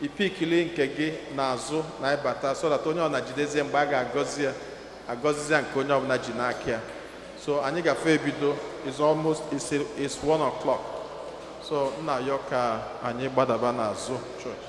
Ipikili nke gị n'azụ na ịbata so that onye ọbụla jidezie mgbe a ga-agọzi ya, agọzizi ya nke onye ọbụla ji n'aka ya. So anyị gafe ebido. Is almost it's 1 o'clock, so nna ayọ ka anyị gbadaba n'azụ church.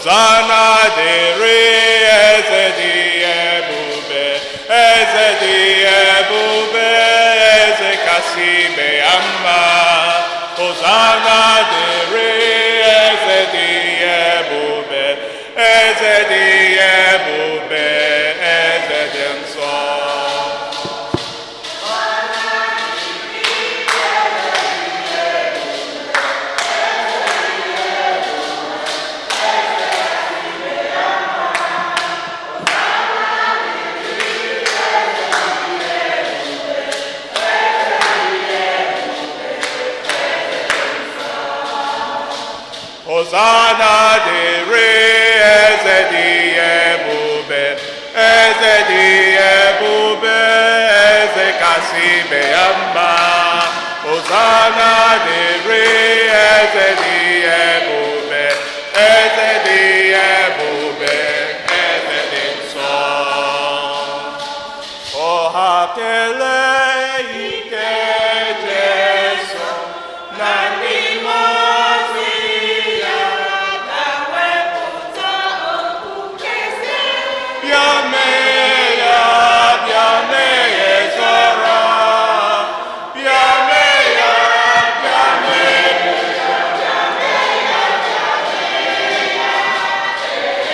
Hosanna dịrị eze dị ebube, eze dị ebube, eze kasị ibe ya mma. Hosanna dịrị eze dị ebube, eze dị ebube, eze dị nsọ. Hosanna dịrị eze dị ebube, eze dị ebube, eze kasị ibe ya mma. Hosanna dịrị eze dị ebube, eze dị ebube, eze dị nsọ. Ọha kelee ike Jesu na ndị mmụọ ozi ya. Bịa mee ya, bịa mee ya zọrọ. Bịa mee ya, bịa mee bịa mee ya, bịa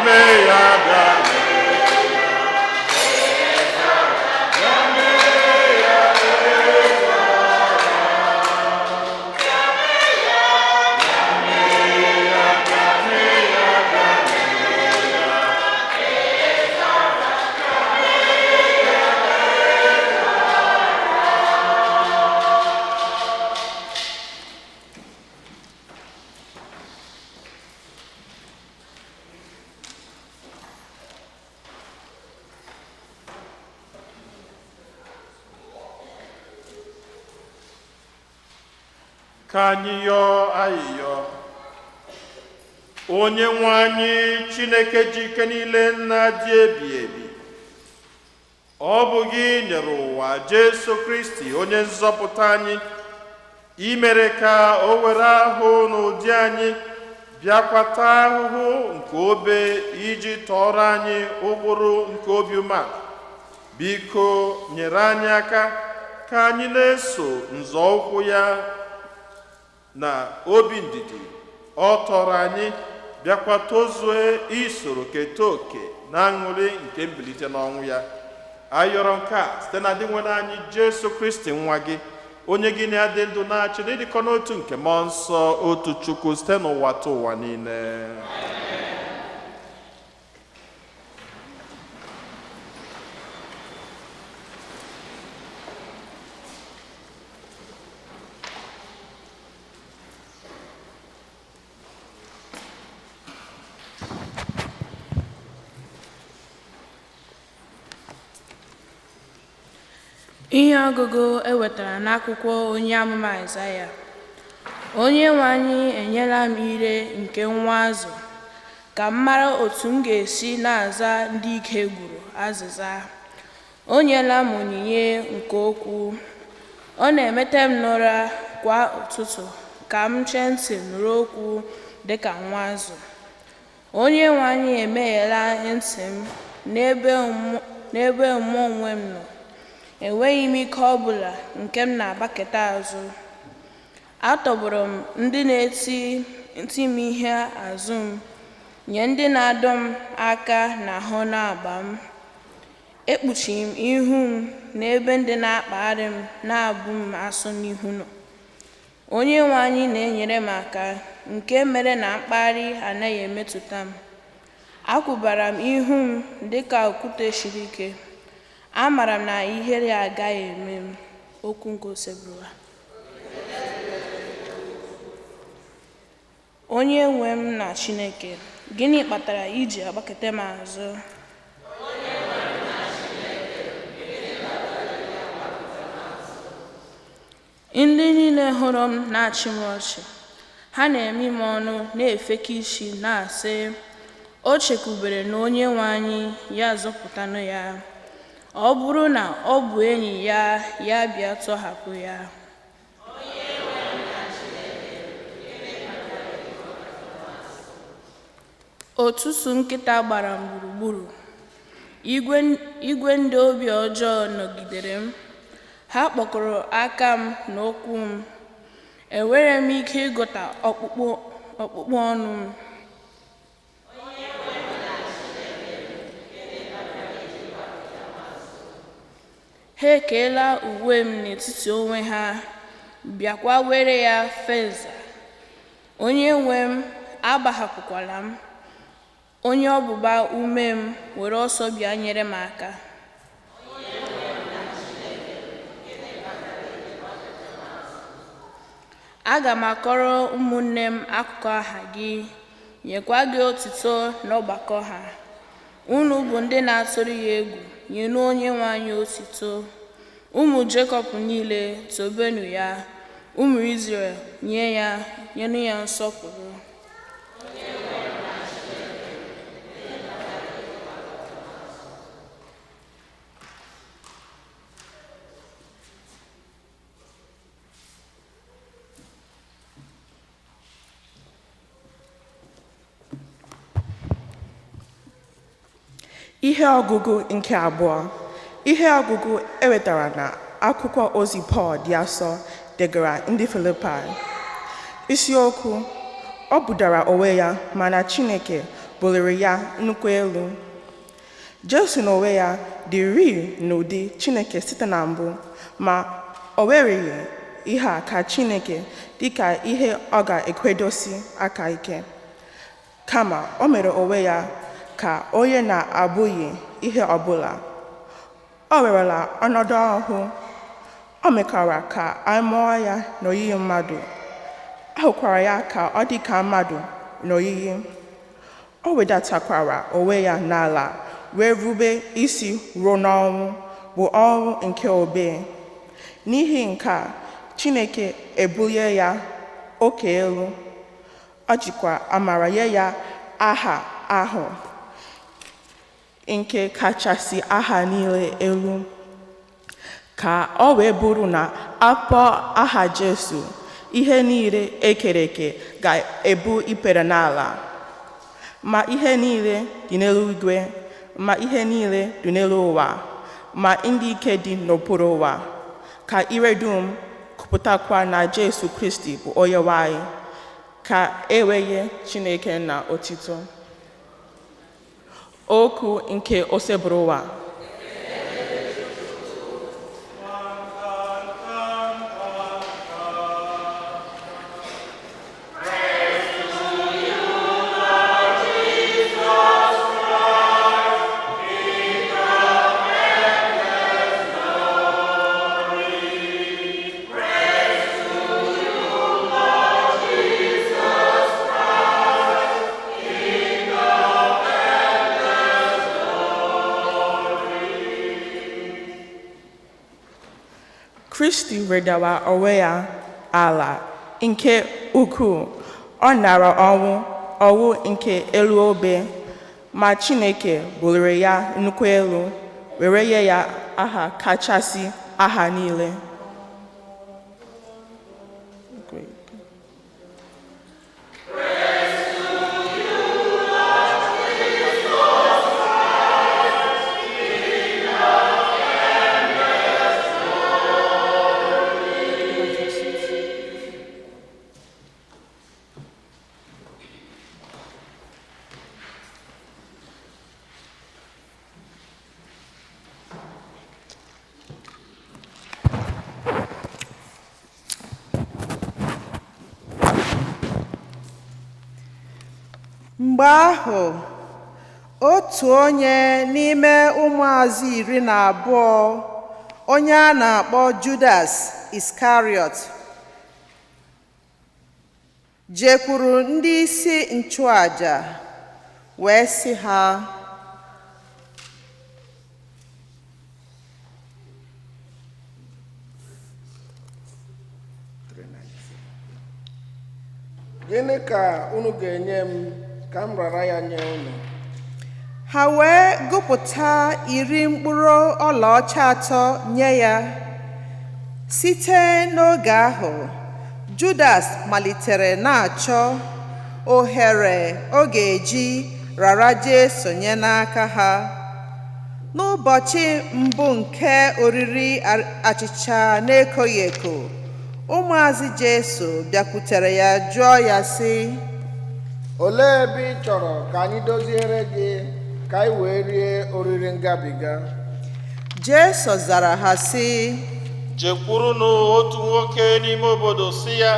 mee. Ka anyị yọọ ayịyọ. Onye nwe anyị Chineke ji ike niile, nna dị ebi ebi, ọ bụ gị nyere ụwa Jesu Kristi onye nzọpụta anyị, imere ka o were ahụ n'ụdị anyị bịakwata ahụhụ nke obe iji tọọrọ anyị ụkpụrụ nke obi umeala. Biko nyere anyị aka ka anyị na-eso nzọụkwụ ya na obi ndidi ọ tọrọ anyị, bịakwa tozue isoro keta oke na aṅụrị nke mbilite n'ọnwụ ya. Ayọrọ nke a site na dị nwere anyị Jesu Kristi nwa gị, onye gị na-adị ndụ na-achị n'ịdịkọ n'otu nke mmụọ nsọ, otu Chukwu, site n'ụwa ta ụwa niile. Ihe ọgụgụ e wetara n'akwụkwọ onye amụma Aịzaya. Onye nwe anyị enyela m ire nke nwa azụ, ka m mara otu m ga-esi na-aza ndị ike gwụrụ azịza. O nyela m onyinye nke okwu. Ọ na-emete m n'ụra kwa ụtụtụ ka m chee ntị nụrụ okwu dịka nwa azụ. Onye nwe anyị emeghela ntị m n'ebe mụ onwe m nọ. Enweghị m ike ọ bụla nke m na-agbaketa azụ. Atọgbọrọ m ndị na-eti ntị m ihe azụ m. Nye ndị na-adọ m aka n'ahụ na-agba m. Ekpuchiri m ihu m n'ebe ndị na-akpagharị m na-abụ m asụ n'ihu nọ. Onye nwe anyị na-enyere m aka, nke mere na mkparị anaghị emetụta m. Akwụbara m ihu m dịka okwute siri ike. Amara m na ihere agaghị eme m. Okwu nke Osebụrụwa. Onye nwe m na Chineke, gịnị kpatara i ji agbakete m azụ? Ndị niile hụrụ m na-achị m ọchị. Ha na-emi m ọnụ na-efeka isi na-asị, o chekwubere na onye nwe anyị ya zọpụtanụ ya. Ọ bụrụ na ọ bụ enyi ya, ya bịa tọhapụ ya. Otusu nkịta gbara m gburugburu. Igwe ndị obi ọjọọ nọgidere m. Ha kpọkọrọ aka m na ụkwụ m. Enwere m ike ịgụta ọkpụkpụ ọnụ m. Ha ekeela uwe m n'etiti onwe ha, bịakwa were ya feza. Onye nwe m, agbahapụkwala m. Onye ọgbụgba ume m, were ọsọ bịa nyere m aka. Aga m akọrọ ụmụnne m akụkọ aha gị, nyekwa gị otuto n'ọgbakọ ha. Unu bụ ndị na-atụrụ ya egwu, nyenụ onye nwe anyị otuto. Ụmụ Jekọb niile, tobenu ya. Ụmụ Izrel, nyenụ ya nsọpụrụ. Ihe ọgụgụ nke abụọ. Ihe ọgụgụ ewetara na akwụkwọ ozi Pọl dị asọ degara ndị Filipaị. Isiokwu: ọ budara onwe ya mana Chineke buliri ya nnukwu elu. Jesu n'onwe ya dịrị n'ụdị Chineke site na mbụ, ma o wereghị ihe a ka Chineke dịka ihe ọ ga-ekwedosi aka ike. Kama o mere onwe ya ka onye na-abụghị ihe ọbụla. O werela ọnọdụ ahụ, o mekwara ka a mụọ ya n'oyiyi mmadụ. A hụkwara ya ka ọ dị ka mmadụ n'oyiyi. O wedatakwara onwe ya n'ala wee rube isi ruo n'ọnwụ, bụ ọnwụ nke obe. N'ihi nke a, Chineke ebulie ya oke elu. Ọ jikwa amara nye ya aha ahụ nke kachasị aha niile elu, ka o wee bụrụ na akpọ aha Jesu, ihe niile ekere eke ga-ebu ikpere n'ala, ma ihe niile dị n'eluigwe, ma ihe niile dị n'elu ụwa, ma ndị ike dị n'okpuru ụwa, ka ire dum kwupụtakwa na Jesu Kristi bụ Onyenwe anyị, ka e wee nye Chineke na otito. Okwu nke Osebụrụwa. Kristi wedawa onwe ya ala nke ukwuu, ọ nara ọnwụ, ọnwụ nke elu obe, ma Chineke buliri ya nnukwu elu, were nye ya aha kachasị aha niile. Mgbe ahụ, otu onye n'ime ụmụazụ 12, onye a na-akpọ Judas Iskariọt, jekwuru ndị isi nchụaja wee sị ha, Gịnị ka unu ga-enye m ka m rara ya nye unu? Ha wee gụpụta 30 mkpụrụ ọlaọcha nye ya. Site n'oge ahụ, Judas malitere na-achọ ohere ọ ga-eji rara Jesu nye n'aka ha. N'ụbọchị mbụ nke oriri achịcha na-ekoghị eko, ụmụazụ Jesu bịakwutere ya jụọ ya sị, Olee ebe ị chọrọ ka anyị doziere gị ka anyị wee rie oriri ngabiga? Jesu zara ha sị, Jekwurunụ otu nwoke n'ime obodo si ya,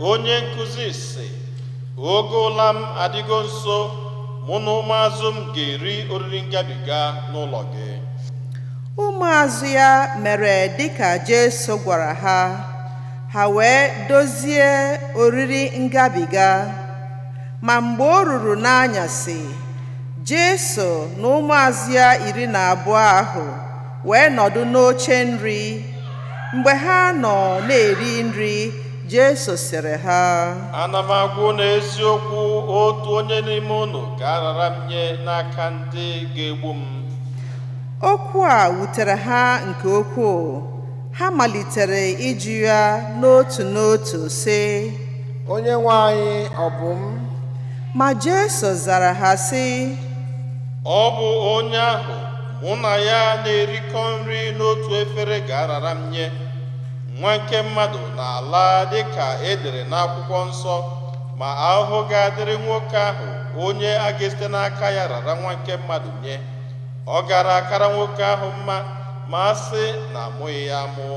onye nkụzi si, oge ụla m adịgo nso, mụ na ụmụazụ m ga-eri oriri ngabiga n'ụlọ gị. Ụmụazụ ya mere dịka Jesu gwara ha, ha wee dozie oriri ngabiga. Ma mgbe o ruru n'anyasị, Jesu na ụmụazụ ya 12 ahụ wee nọdụ n'oche nri. Mgbe ha nọ na-eri nri, Jesu sịrị ha, Ana m agwa unu eziokwu, otu onye n'ime unu ga-arara m nye n'aka ndị ga-egbu m. Okwu a wutere ha nke ukwuu. Ha malitere ịjụ ya n'otu n'otu sị, Onye nwe anyị, ọ bụ m? Ma Jesu zara ha sị, Ọ bụ onye ahụ mụ na ya na-erikọ nri n'otu efere ga-arara m nye. Nwa nke mmadụ na-ala dịka e dere n'akwụkwọ nsọ, ma ahụhụ ga-adịrị nwoke ahụ onye a ga-esite n'aka ya rara nwa nke mmadụ nye. Ọ gara akara nwoke ahụ mma ma a sị na amụghị ya amụ.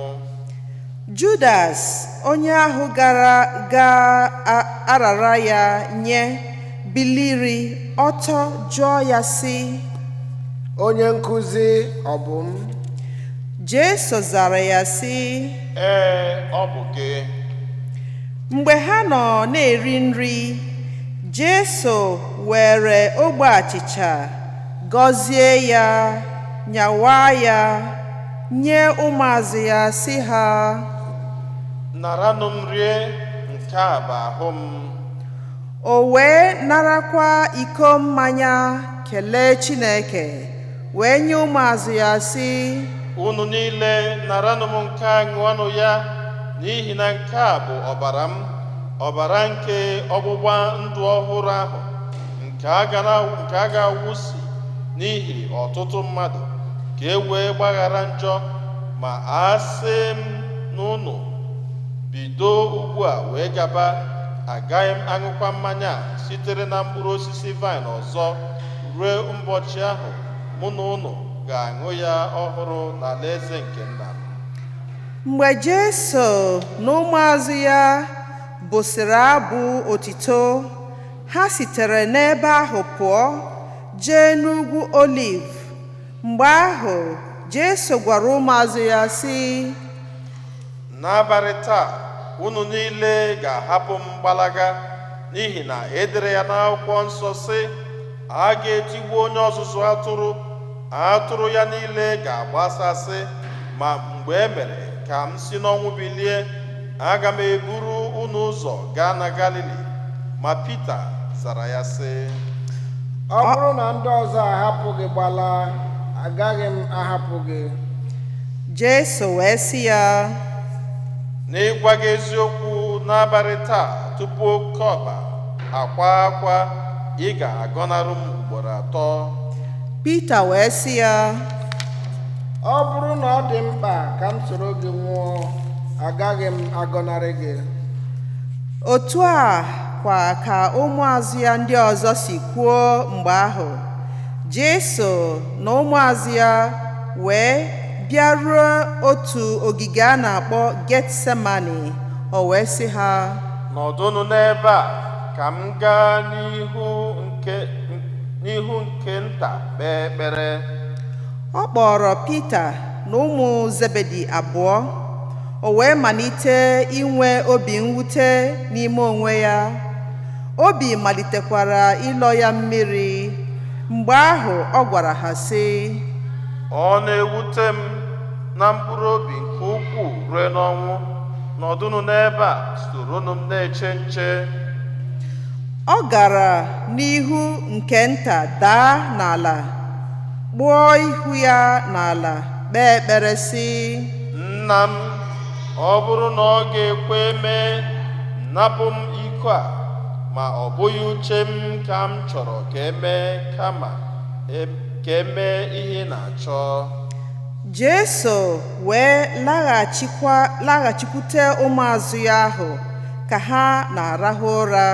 Judas onye ahụ gara ga-arara ya nye biliri ọtọ jụọ ya sị, Onye nkụzi, ọ bụ m? Jesu zara ya sị, Ee, ọ bụ gị. Mgbe ha nọ na-eri nri, Jesu were ogbe achịcha, gọzie ya, nyawa ya, nye ụmụazụ ya sị ha, Naranụ m rie, nke a bụ ahụ m. O wee narakwa iko mmanya kelee Chineke, wee nye ụmụazụ ya sị, Unu niile naranụ m nke a ṅụọnụ ya, n'ihi na nke a bụ ọbara m, ọbara nke ọgbụgba ndụ ọhụrụ ahụ, nke a ga-awụsi n'ihi ọtụtụ mmadụ, ka e wee gbaghara njọ. Ma asị m n'unu, bido ugbu a wee gaba, agaghị m aṅụkwa mmanya a sitere na mkpụrụ osisi vaịn ọzọ ruo ụbọchị ahụ mụ na unu ga-aṅụ ya ọhụrụ n'alaeze nke nna m. Mgbe Jesu na ụmụazụ ya bụsịrị abụ otito, ha sitere n'ebe ahụ pụọ jee n'ugwu Oliv. Mgbe ahụ, Jesu gwara ụmụazụ ya sị, N'abalị taa, unu niile ga-ahapụ m gbalaga, n'ihi na e dere ya n'akwụkwọ nsọ sị, a ga-etigbu onye ọzụzụ atụrụ, atụrụ ya niile ga-agbasasị. Ma mgbe e mere ka m si n'ọnwụ bilie, aga m eburu unu ụzọ gaa na Galili. Ma Pita zara ya sị, Ọ bụrụ na ndị ọzọ ahapụ gị gbalaa, agaghị m ahapụ gị. Jesu wee sị ya, N'ịgwa gị eziokwu, n'abalị taa tupu oke ọkpa akwa akwa, ị ga-agọnarụ m ugboro atọ. Pita wee sị ya, Ọ bụrụ na ọ dị mkpa ka m soro gị nwụọ, agaghị m agọnarị gị. Otu a kwa ka ụmụazụ ya ndị ọzọ si kwuo mgbe ahụ. Jesu na ụmụazụ ya wee bịaruo otu ogige a na-akpọ Getsemani, o wee sị ha, Nọdụnụ n'ebe a ka m gaa n'ihu nke nta kpee ekpere. Ọ kpọrọ Pita na ụmụ Zebedi abụọ, o wee malite inwe obi mwute n'ime onwe ya. Obi malitekwara ịlọ ya mmiri. Mgbe ahụ ọ gwara ha sị, Ọ na-ewute m na mkpụrụ obi nke ukwuu ruo n'ọnwụ. Nọdụnụ n'ebe a, soronụ m na-eche nche. Ọ gara n'ihu nke nta daa n'ala, kpuo ihu ya n'ala, kpee ekpere sị, Nna m, ọ bụrụ na ọ ga-ekwe mee, napụ m iko a, ma ọ bụghị uche m ka m chọrọ ka emee, kama ka emee ihe ị na-achọ. Jesu wee laghachikwute ụmụazụ ya ahụ ka ha na-arahụ ụra.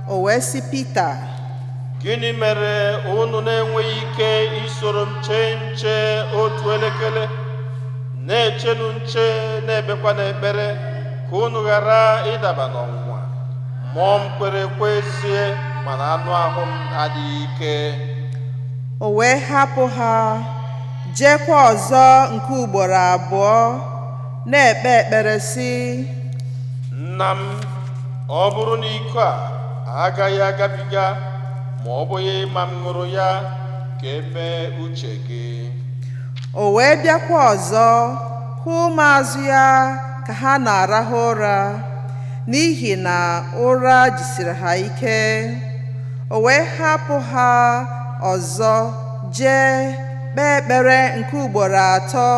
O wee sị Pita, Gịnị mere unu na-enweghị ike isoro m chee nche otu elekere? Na-echenụ nche, na-ekpekwa n'ekpere, ka unu ghara ịdaba n'ọnwụnwa. Mmụọ m kwere ekwe ezie, mana anụ ahụ m adịghị ike. O wee hapụ ha, jeekwa ọzọ nke ugboro abụọ, na-ekpe ekpere sị, Nna m, ọ bụrụ na iko a agaghị agabiga ma ọ bụghị ma m ṅụrụ ya, ka emee uche gị. O wee bịakwa ọzọ hụ ụmụazụ ya ka ha na-arahụ ụra, n'ihi na ụra jisiri ha ike. O wee hapụ ha ọzọ jee kpee ekpere nke ugboro atọ,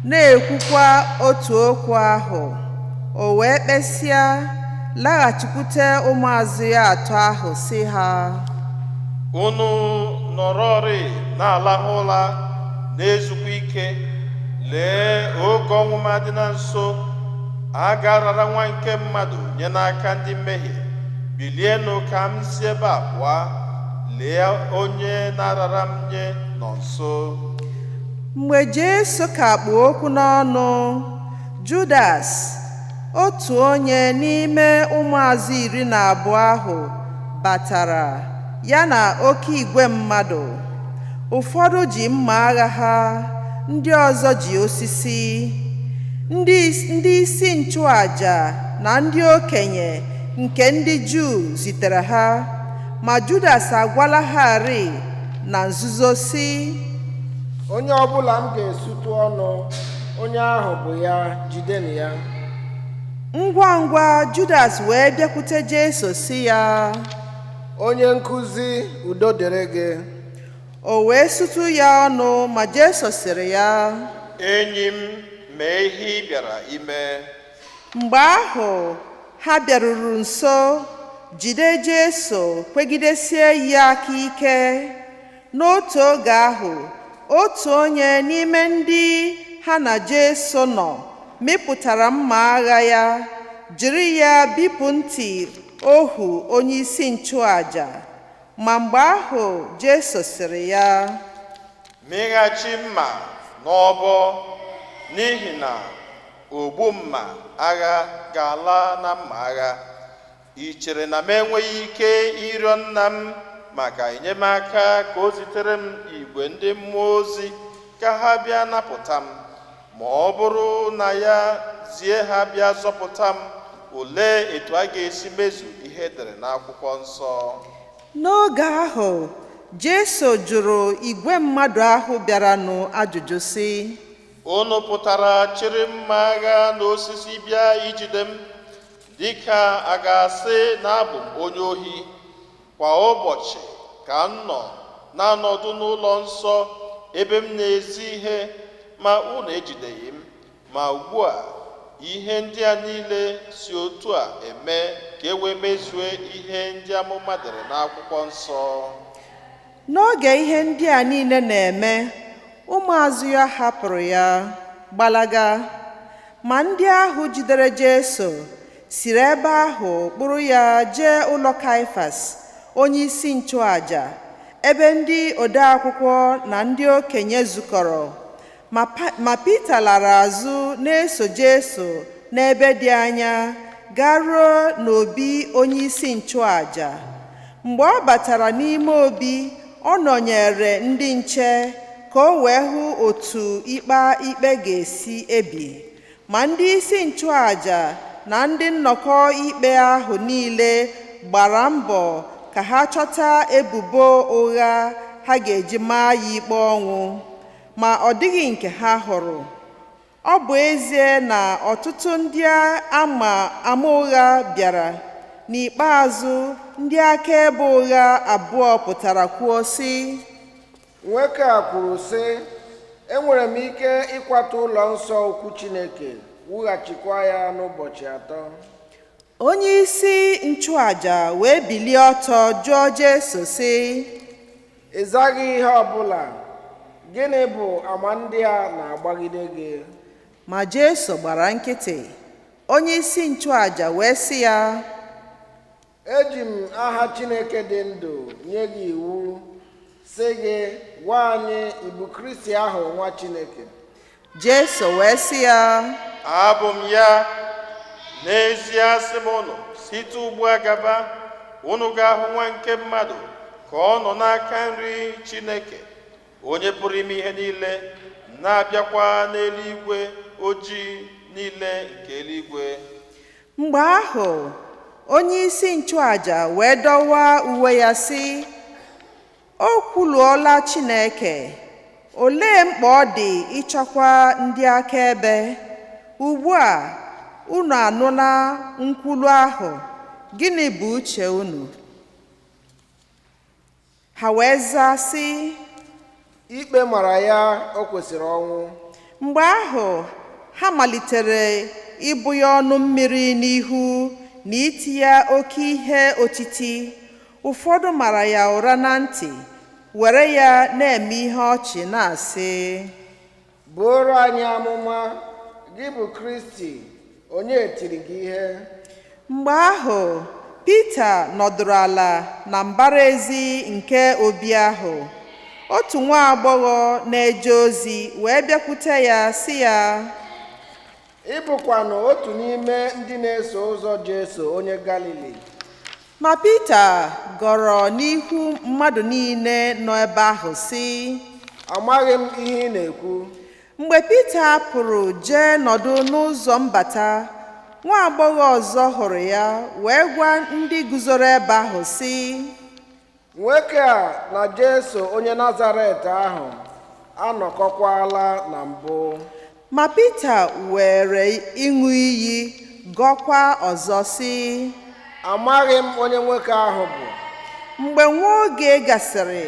na-ekwukwa otu okwu ahụ. O wee kpesịa, laghachikwute ụmụazụ ya atọ ahụ sị ha, Unu nọrọrị na-alahụ ụla, na-ezukwa ike. Lee, oge ọnwụ m adị na nso. A ga-arara nwa nke mmadụ nye n'aka ndị mmehie. Bilienụ ka m si ebe a pụọ. Lee, onye na-arara m nye nọ nso. Mgbe Jesu ka kpụ okwu n'ọnụ, Judas, otu onye n'ime ụmụazụ 12 ahụ, batara, ya na oke igwe mmadụ. Ụfọdụ ji mma agha ha, ndị ọzọ ji osisi. Ndị isi nchụaja na ndị okenye nke ndị Juu zitere ha, ma Judas agwala ha rị na nzuzo sị, Onye ọbụla m ga-esutu ọnụ, onye ahụ bụ ya, jidenụ ya. Ngwa ngwa Judas wee bịakwute Jesu sị ya, Onye nkụzi, udo dịrị gị. O wee sutu ya ọnụ, ma Jesu sịrị ya, Enyi m, mee ihe ị bịara ime. Mgbe ahụ ha bịaruru nso, jide Jesu kwegidesie ya aka ike. N'otu oge ahụ, otu onye n'ime ndị ha na Jesu nọ mịpụtara mma agha ya, jiri ya bipụ ntị ohu onyeisi nchụaja. Ma mgbe ahụ Jesu sịrị ya, Mịghachi mma n'ọbọ, n'ihi na ogbu mma agha ga-ala na mma agha. Ị chere na m enweghị ike ịrịọ nna m maka enyemaka ka o zitere m igwe ndị mmụọ ozi ka ha bịa napụta m? Ma ọ bụrụ na ya zie ha bịa zọpụta m, olee etu a ga-esi mezu ihe edere n'akwụkwọ nsọ? N'oge ahụ, Jesu jụrụ igwe mmadụ ahụ bịaranụ ajụjụ sị, Unu pụtara chịrị mma agha na osisi bịa ijide m, dịka a ga-asị na abụ m onye ohi. Kwa ụbọchị ka m nọ na-anọdụ n'ụlọ nsọ ebe m na-ezi ihe, ma unu ejideghị m. Ma ugbu a ihe ndị a niile si otu a eme ka e wee mezue ihe ndị amụma dere n'akwụkwọ nsọ. N'oge ihe ndị a niile na-eme, ụmụazụ ya hapụrụ ya gbalaga. Ma ndị ahụ jidere Jesu siri ebe ahụ kpụrụ ya jee ụlọ Kaịfas, onyeisi nchụaja, ebe ndị odeakwụkwọ na ndị okenye zukọrọ. Ma Pita lara azụ na-eso Jesu n'ebe dị anya. garuo n'obi onyeisi nchụaja. Mgbe ọ batara n'ime obi, ọ nọnyere ndị nche ka o wee hụ otu ikpe ikpe ga-esi ebi. Ma ndị isi nchụaja na ndị nnọkọ ikpe ahụ niile gbara mbọ ka ha chọta ebubo ụgha ha ga-eji maa ya ikpe ọnwụ, ma ọ dịghị nke ha hụrụ. Ọ bụ ezie na ọtụtụ ndị ama ama ụgha bịara, n'ikpeazụ ndị akaebe ụgha abụọ pụtara kwuo sị: Nwoke a kwuru sị, enwere m ike ịkwatu ụlọ nsọ ukwu Chineke, wughachikwa ya n'ụbọchị 3. Onye isi nchụaja wee bilie ọtọ jụọ Jesu sị: Ị zaghị ihe ọbụla. Gịnị bụ ama ndị a na-agbagide gị? Ma Jesu gbara nkịtị. Onye isi nchụaja wee sị ya: Eji m aha Chineke dị ndụ nye gị iwu, sị gị, gwa anyị, ị bụ Kristi ahụ, nwa Chineke? Jesu wee sị ya: Abụ m ya. N'ezie asị m unu, site ugbu a gaba, unu ga-ahụ nwa nke mmadụ ka ọ nọ n'aka nri Chineke, onye pụrụ ime ihe niile, na-abịakwa n'eluigwe ojii niile nke eluigwe. Mgbe ahụ onye isi nchụaja wee dọwaa uwe ya sị: O kwuluola Chineke. Olee mkpa ọ dị ịchọkwa ndị akaebe? Ugbu a unu anụla nkwulu ahụ. Gịnị bụ uche unu? Ha wee zaa sị: Ikpe mara ya, o kwesịrị ọnwụ. Mgbe ahụ ha malitere ịbụ ya ọnụ mmiri n'ihu na iti ya oke ihe otiti. Ụfọdụ mara ya ụra na ntị, were ya na-eme ihe ọchị na-asị: Buoro anyị amụma, gị bụ Kristi, onye tiri gị ihe? Mgbe ahụ Pita nọdụrụ ala na mbara ezi nke obi ahụ. Otu nwa agbọghọ na-eje ozi wee bịakwute ya sị ya: Ị bụkwanụ otu n'ime ndị na-eso ụzọ Jesu onye Galili. Ma Pita gọrọ n'ihu mmadụ niile nọ ebe ahụ sị: Amaghị m ihe ị na-ekwu. Mgbe Pita pụrụ jee nọdụ n'ụzọ mbata, nwa agbọghọ ọzọ hụrụ ya wee gwa ndị guzoro ebe ahụ sị: Nwoke a na Jesu onye Nazaret ahụ anọkọkwala na mbụ. Ma Pita were ịṅụ iyi gọkwa ọzọ sị: Amaghị m onye nwoke ahụ bụ. Mgbe nwa oge gasịrị,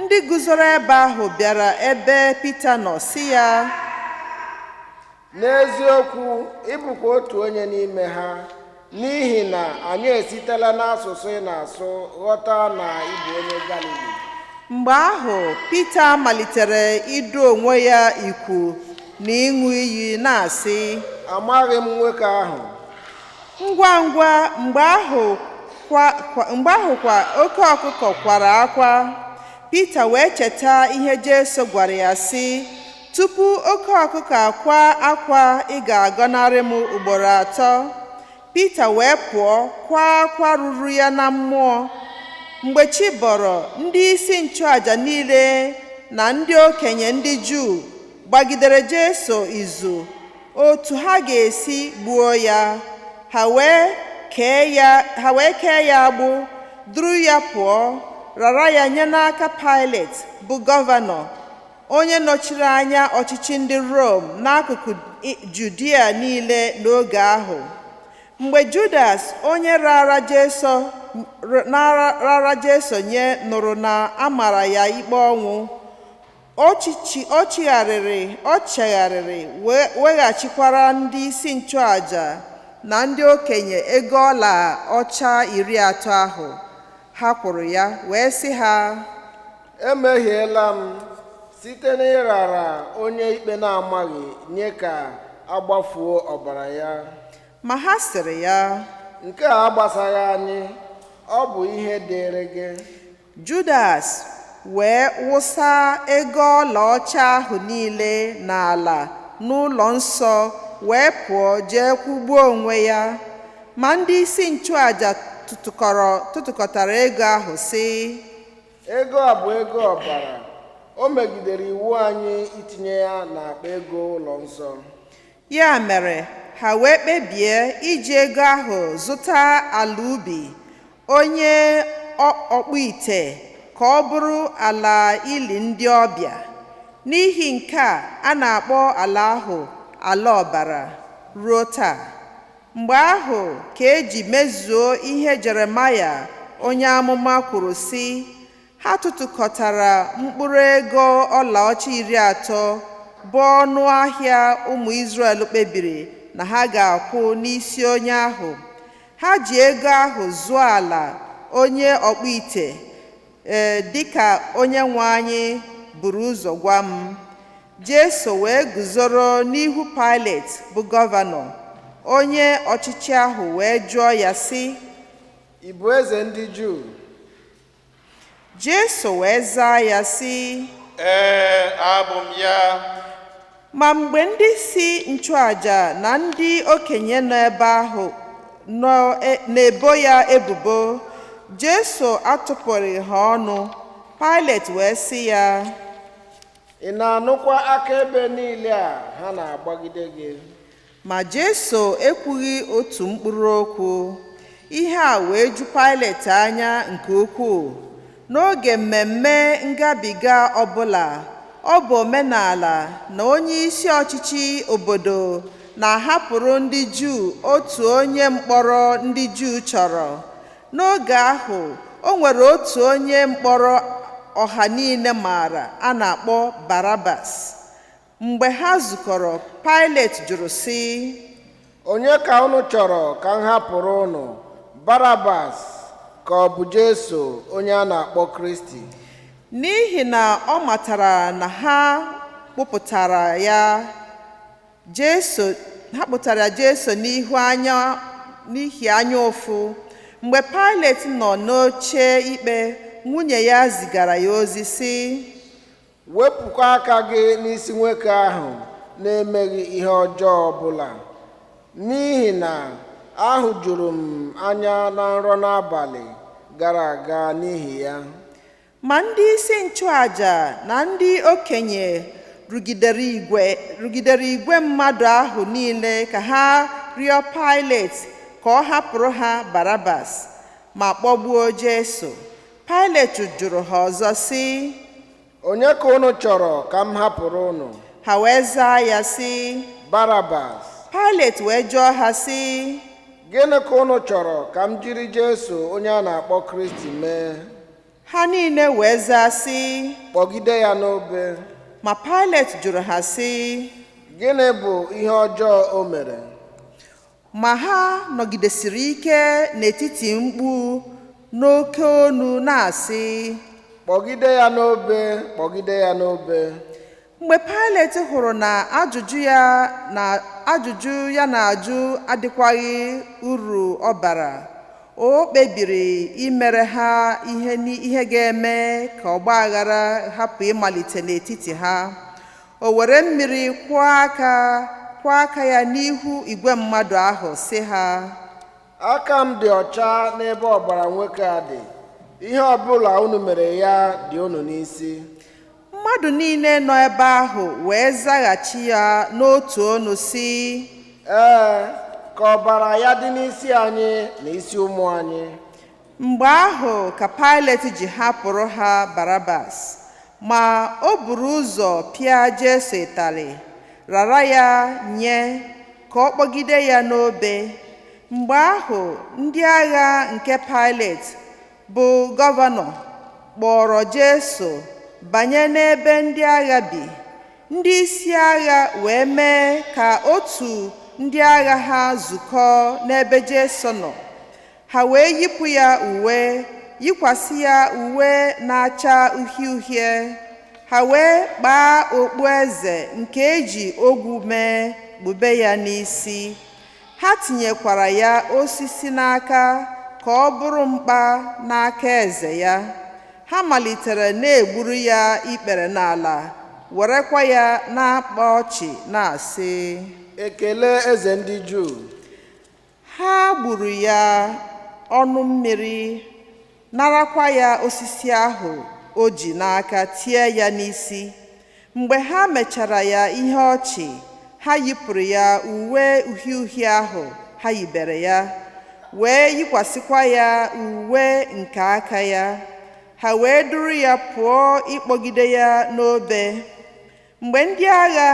ndị guzoro ebe ahụ bịara ebe Pita nọ sị ya: N'eziokwu, ị bụkwa otu onye n'ime ha, n'ihi na anyị esitela n'asụsụ ị na-asụ ghọta na ị bụ onye Galili. Mgbe ahụ Pita malitere idu onwe ya ikwu na ịṅụ iyi na-asị: Amaghị m nwoke ahụ. Ngwa ngwa mgbe ahụ kwa oke ọkụkọ kwara akwa. Pita wee cheta ihe Jesu gwara ya sị: tupu oke ọkụkọ akwa akwa, ị ga-agọnarị m ugboro 3. Pita wee pụọ kwa akwa ruru ya na mmụọ. Mgbe chi bọrọ, ndị isi nchụaja niile na ndị okenye ndị Juu gbagidere Jesu izu otu ha ga-esi gbuo ya. Ha wee kee ya agbụ, duru ya pụọ, rara ya nye n'aka Pilet bụ gọvanọ, onye nọchiri anya ọchịchị ndị Rom n'akụkụ Judia niile n'oge ahụ. Mgbe Judas onye rara Jesu nye nụrụ na a mara ya ikpe ọnwụ, o chegharịrị weghachikwara ndị isi nchụaja na ndị okenye ego ọla ọcha 30 ahụ ha kwụrụ ya, wee sị ha: Emehiela m site n'ịrara onye ikpe na-amaghị nye ka agbafuo ọbara ya. Ma ha sịrị ya: Nke a agbasaghị anyị, ọ bụ ihe dịịrị gị. Judas wee wụsa ego ọlaọcha ahụ niile n'ala n'ụlọ nsọ wee pụọ jee kwụgbuo onwe ya. Ma ndị isi nchụaja tụtụkọtara ego ahụ sị, Ego a bụ ego ọbara. O megidere iwu anyị itinye ya n'akpa ego ụlọ nsọ. Ya mere ha wee kpebie iji ego ahụ zụta ala ubi onye ọkpụ ite ka ọ bụrụ ala ili ndị ọbịa. N'ihi nke a, a na-akpọ ala ahụ ala ọbara ruo taa. Mgbe ahụ ka eji mezuo ihe Jeremaya onye amụma kwuru sị, ha tụtụkọtara mkpụrụ ego ọlaọcha 30 bụ ọnụ ahịa ụmụ Izrel kpebiri na ha ga-akwụ n'isi onye ahụ. Ha ji ego ahụ zụọ ala onye ọkpụ ite, ee, dịka onye nwe anyị buru ụzọ gwa m. Jesu wee guzoro n'ihu Pilet bụ gọvanọ. Onye ọchịchị ahụ wee jụọ ya sị, Ị bụ eze ndị Juu? Jesu wee zaa ya sị, Ee, abụ m ya. Ma mgbe ndị si nchụaja na ndị okenye nọ ebe ahụ nọ na-ebo ya ebubo, Jesu atụpụghị ha ọnụ. Pilet wee sị ya, Ị na-anụkwa akaebe niile a ha na-agbagide gị? Ma Jesu ekwughị otu mkpụrụ okwu. Ihe a wee ju Pilet anya nke ukwuu. N'oge mmemme ngabiga ọbụla, ọ bụ omenala na onye isi ọchịchị obodo na-ahapụrụ ndị Juu otu onye mkpọrọ ndị Juu chọrọ. N'oge ahụ, o nwere otu onye mkpọrọ ọha niile maara a na-akpọ Barabas. Mgbe ha zukọrọ, Pilet jụrụ sị, Onye ka unu chọrọ ka m hapụrụ unu, Barabas ka ọ bụ Jesu onye a na-akpọ Kristi? N'ihi na ọ matara na ha kpụpụtara ya Jesu, ha kpụtara Jesu n'ihu anya n'ihi anya ụfụ. Mgbe Pilet nọ n'oche ikpe, nwunye ya zigara ya ozi sị, Wepụkwa aka gị n'isi nwoke ahụ na-emeghị ihe ọjọọ ọbụla, n'ihi na ahụjuru m anya na nrọ n'abalị gara aga n'ihi ya. Ma ndị isi nchụaja na ndị okenye rugidere igwe mmadụ ahụ niile ka ha rịọ Pilet ka ọ hapụrụ ha Barabas ma kpọgbuo Jesu. Pilet jụrụ ha ọzọ sị, Onye ka unu chọrọ ka m hapụrụ unu? Ha wee zaa ya sị, Barabas. Pilet wee jụọ ha sị, Gịnị ka unu chọrọ ka m jiri Jesu onye a na-akpọ Kristi mee? Ha niile wee zaa sị, Kpọgide ya n'obe. Ma Pilet jụrụ ha sị, Gịnị bụ ihe ọjọọ o mere? Ma ha nọgidesiri ike n'etiti mkpu n'oke onu na-asị, Kpọgide ya n'obe, kpọgide ya n'obe. Mgbe Pilet hụrụ na ajụjụ ya na-ajụ adịkwaghị uru ọ bara, o kpebiri imere ha ihe ga-eme ka ọgba aghara hapụ ịmalite n'etiti ha. O were mmiri kwụọ aka ya n'ihu igwe mmadụ ahụ sị ha, Aka m dị ọcha n'ebe ọbara nwoke a dị. Ihe ọbụla unu mere ya dị unu n'isi. Mmadụ niile nọ ebe ahụ wee zaghachi ya n'otu onu sị, Ee, ka ọbara ya dị n'isi anyị na isi ụmụ anyị. Mgbe ahụ ka Pilet ji hapụrụ ha Barabas, ma o buru ụzọ pịa Jesu ịtarị, rara ya nye ka ọ kpọgide ya n'obe. Mgbe ahụ ndị agha nke Pilet bụ gọvanọ kpọrọ Jesu banye n'ebe ndị agha bi. Ndị isi agha wee mee ka otu ndị agha ha zukọọ n'ebe Jesu nọ. Ha wee yipụ ya uwe, yikwasị ya uwe na-acha uhie uhie. Ha wee kpaa okpueze nke eji ogwu mee kpube ya n'isi. Ha tinyekwara ya osisi n'aka ka ọ bụrụ mkpa n'aka eze ya. Ha malitere na-egburu ya ikpere n'ala, werekwa ya na-akpa ọchị na-asị, Ekele eze ndị Juu. Ha gburu ya ọnụ mmiri, narakwa ya osisi ahụ o ji n'aka tie ya n'isi. Mgbe ha mechara ya ihe ọchị, ha yipụrụ ya uwe uhie uhie ahụ ha yibere ya, wee yikwasịkwa ya uwe nke aka ya. Ha wee duru ya pụọ ịkpọgide ya n'obe. Mgbe ndị agha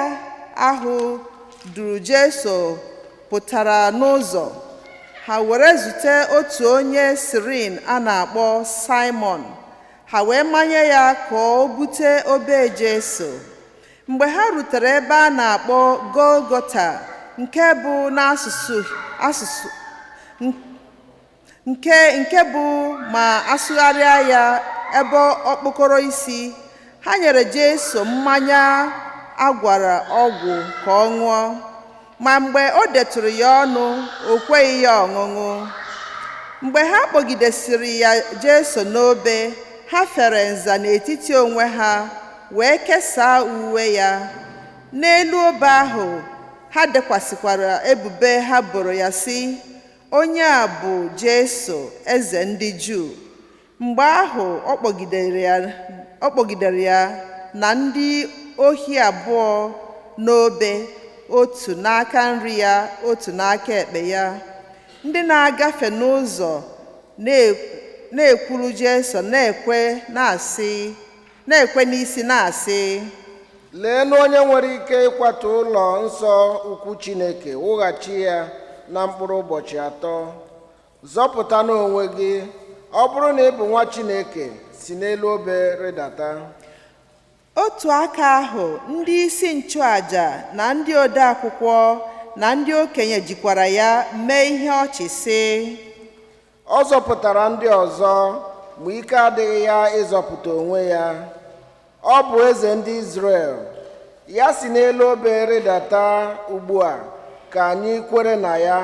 ahụ duru Jesu pụtara n'ụzọ, ha were zute otu onye Sirin a na-akpọ Simon. Ha wee manye ya ka o bute obe Jesu. Mgbe ha rutere ebe a na-akpọ Golgota, nke bụ n'asụsụ asụsụ nke bụ ma asụgharịa ya ebe okpokoro isi, ha nyere Jesu mmanya agwara ọgwụ ka ọ ṅụọ, ma mgbe o detụrụ ya ọnụ, o kweghị ya ọṅụṅụ. Mgbe ha kpọgidesịrị ya Jesu n'obe, ha fere nza n'etiti onwe ha wee kesaa uwe ya. N'elu obe ahụ ha dekwasịkwara ebube ha boro ya sị, "Onye a bụ Jesu, eze ndị Juu." Mgbe ahụ ọ kpọgidere ya na ndị ohi abụọ n'obe, otu n'aka nri ya, otu n'aka ekpe ya. Ndị na-agafe n'ụzọ na-ekwuru Jesu na-ekwe na-asị na-ekwe n'isi na-asị, Leenụ onye nwere ike ịkwatu ụlọ nsọ ukwu Chineke wughachi ya na mkpụrụ ụbọchị 3. Zọpụta n'onwe gị, ọ bụrụ na ị bụ nwa Chineke, si n'elu obe rịdata. Otu aka ahụ, ndị isi nchụaja na ndị ode akwụkwọ na ndị okenye jikwara ya mee ihe ọchị sị, Ọ zọpụtara ndị ọzọ, ma ike adịghị ya ịzọpụta onwe ya. Ọ bụ eze ndị Izrel. Ya si n'elu obe rịdata ugbu a, ka anyị kwere na ya.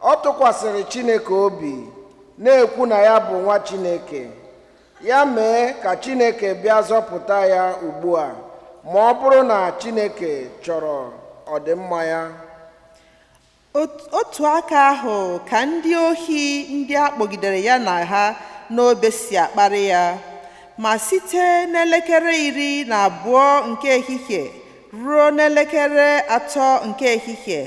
Ọ tụkwasịrị Chineke obi, na-ekwu na ya bụ nwa Chineke. Ya mee ka Chineke bịa zọpụta ya ugbu a, ma ọ bụrụ na Chineke chọrọ ọdịmma ya. Otu aka ahụ ka ndị ohi ndị a kpọgidere ya na ha n'obe si akparị ya. Ma site n'elekere 12 nke ehihie ruo n'elekere 3 nke ehihie,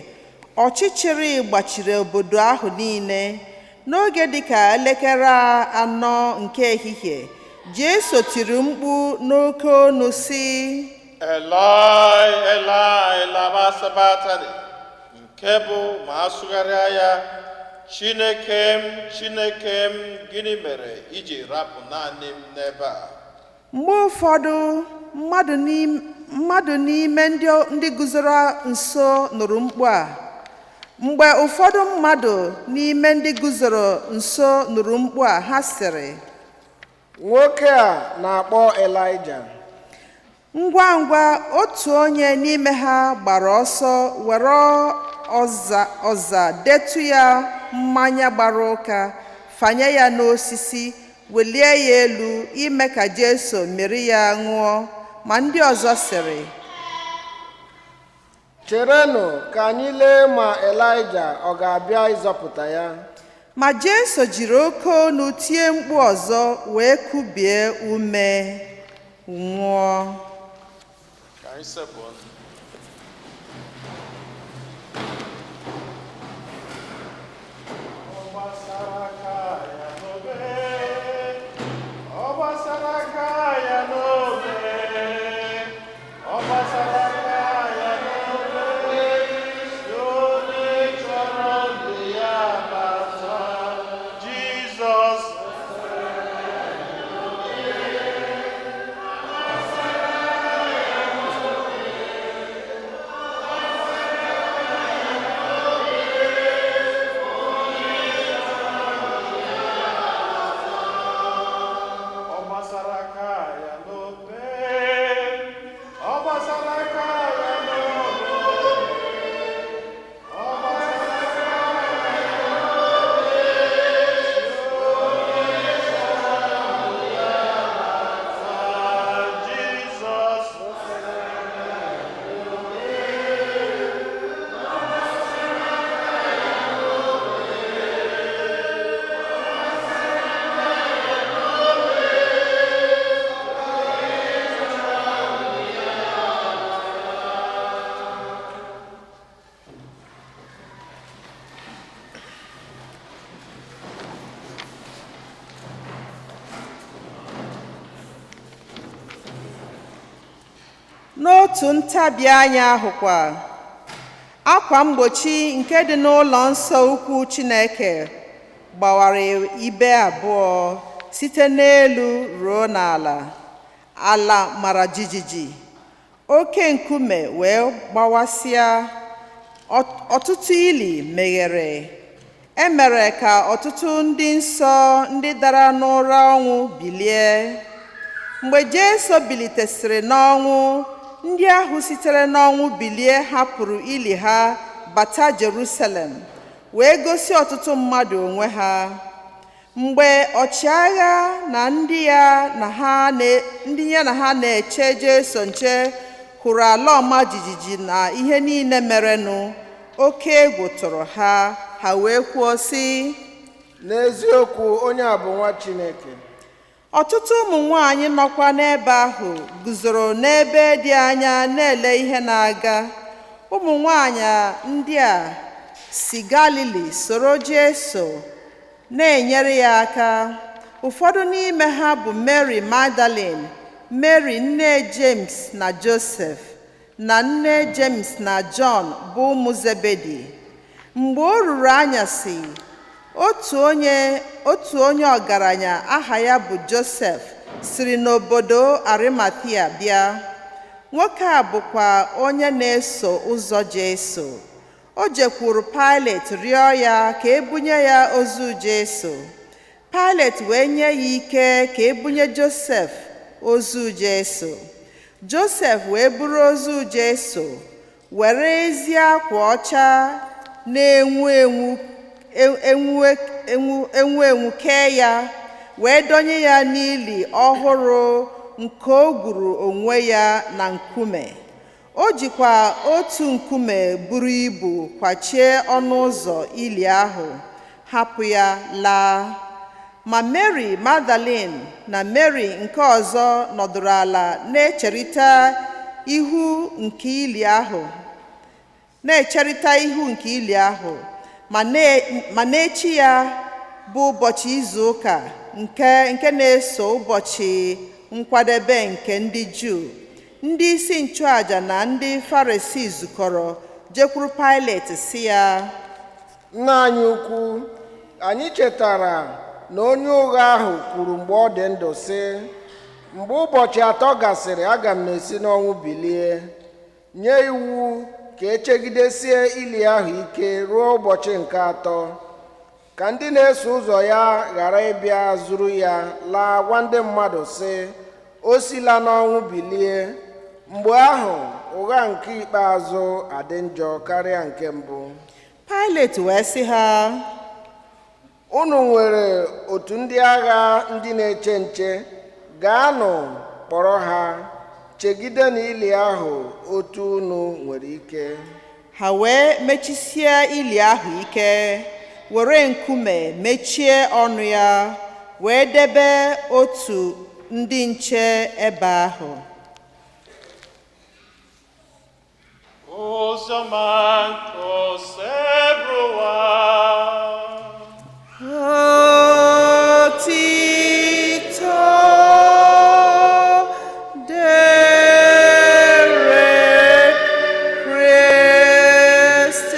ọchịchịrị gbachiri obodo ahụ niile. N'oge dịka elekere 4 nke ehihie, Jesu tiri mkpu n'oke onu sị, Eloi, Eloi, lama sabatani, nke bụ ma asụgharịa ya, Chineke m, Chineke m, gịnị mere iji rapụ naanị m n'ebe a? Mgbe ụfọdụ mmadụ n'ime ndị guzoro nso nụrụ mkpu a. Mgbe ụfọdụ mmadụ n'ime ndị guzoro nso nụrụ mkpu a, ha sịrị, Nwoke a na-akpọ Elaịja. Ngwa ngwa otu onye n'ime ha gbara ọsọ were ọza detụ ya mmanya gbara ụka, fanye ya n'osisi, welie ya elu ime ka Jesu mịrị ya ṅụọ. Ma ndị ọzọ sịrị, Cherenụ ka anyị lee ma Elaịja ọ ga-abịa ịzọpụta ya. Ma Jesu jiri oke olu tie mkpu ọzọ wee kubie ume nwụọ. Ka anyị sekpuo. Ọ gbasara aka ya n'obe, ọ gbasara aka ya n'obe, ọ gbasara aka ya n'obe, si onye chọrọ ndụ ya bata, Jizọs. N'otu ntabi anya ahụkwa, akwa mgbochi nke dị n'ụlọ nsọ ukwu Chineke gbawara ibe abụọ site n'elu ruo n'ala. Ala mara jijiji, oke nkume wee gbawasịa, ọtụtụ ili meghere. E mere ka ọtụtụ ndị nsọ ndị dara n'ụra ọnwụ bilie. Mgbe Jesu bilitesịrị n'ọnwụ, ndị ahụ sitere n'ọnwụ bilie hapụrụ ili ha bata Jerusalem wee gosi ọtụtụ mmadụ onwe ha. Mgbe ọchịagha na ndị ya na ha ndị ya na ha na-eche Jesu nche hụrụ ala ọma jijiji na ihe niile merenụ, oke egwu tụrụ ha, ha wee kwuo sị, N'eziokwu, onye a bụ nwa Chineke. Ọtụtụ ụmụ nwanyị nọkwa n'ebe ahụ guzoro n'ebe dị anya na-ele ihe na-aga. Ụmụ nwanyị ndị a si Galili soro Jesu na-enyere ya aka. Ụfọdụ n'ime ha bụ Mary Magdalene, Mary nne James na Josef, na nne James na John bụ ụmụ Zebedi. Mgbe o ruru anyasị, otu onye ọgaranya aha ya bụ Josef siri n'obodo Arimathea bịa. Nwoke a bụkwa onye na-eso ụzọ Jesu. O jekwuru Pilet rịọ ya ka e bunye ya ozu Jesu. Pilet wee nye ya ike ka e bunye Josef ozu Jesu. Josef wee buru ozu Jesu, were ezi akwa ọcha na-enwu enwu enwu enwu enwu enwu kee ya, wee donye ya n'ili ọhụrụ nke o gwuru onwe ya na nkume. O jikwa otu nkume buru ibu kwachie ọnụ ụzọ ili ahụ, hapụ ya laa. Ma Mary Magdalene na Mary nke ọzọ nọdụrụ ala na-echerịta ihu nke ili ahụ na-echerịta ihu nke ili ahụ. Ma n'echi ya bụ ụbọchị izu ụka nke na-eso ụbọchị nkwadebe nke ndị Juu, ndị isi nchụaja na ndị Farisii zukọrọ jekwuru Pilet sị ya, Nna anyị ukwu, anyị chetara na onye ụgha ahụ kwuru mgbe ọ dị ndụ sị, mgbe ụbọchị 3 gasịrị, aga m na-esi n'ọnwụ bilie. Nye iwu ka echegidesie ili ahụ ike ruo ụbọchị nke atọ, ka ndị na-eso ụzọ ya ghara ịbịa zuru ya laa gwa ndị mmadụ sị, o sila n'ọnwụ bilie. Mgbe ahụ ụgha nke ikpeazụ adị njọ karịa nke mbụ. Pilet wee sị ha, Unu nwere otu ndị agha ndị na-eche nche. Gaanụ kpọrọ ha, chegide n'ili ahụ otu unu nwere ike. Ha wee mechisie ili ahụ ike, were nkume mechie ọnụ ya, wee debe otu ndị nche ebe ahụ. Oziọma nke Osebụrụwa. Otito dịrị Kristi.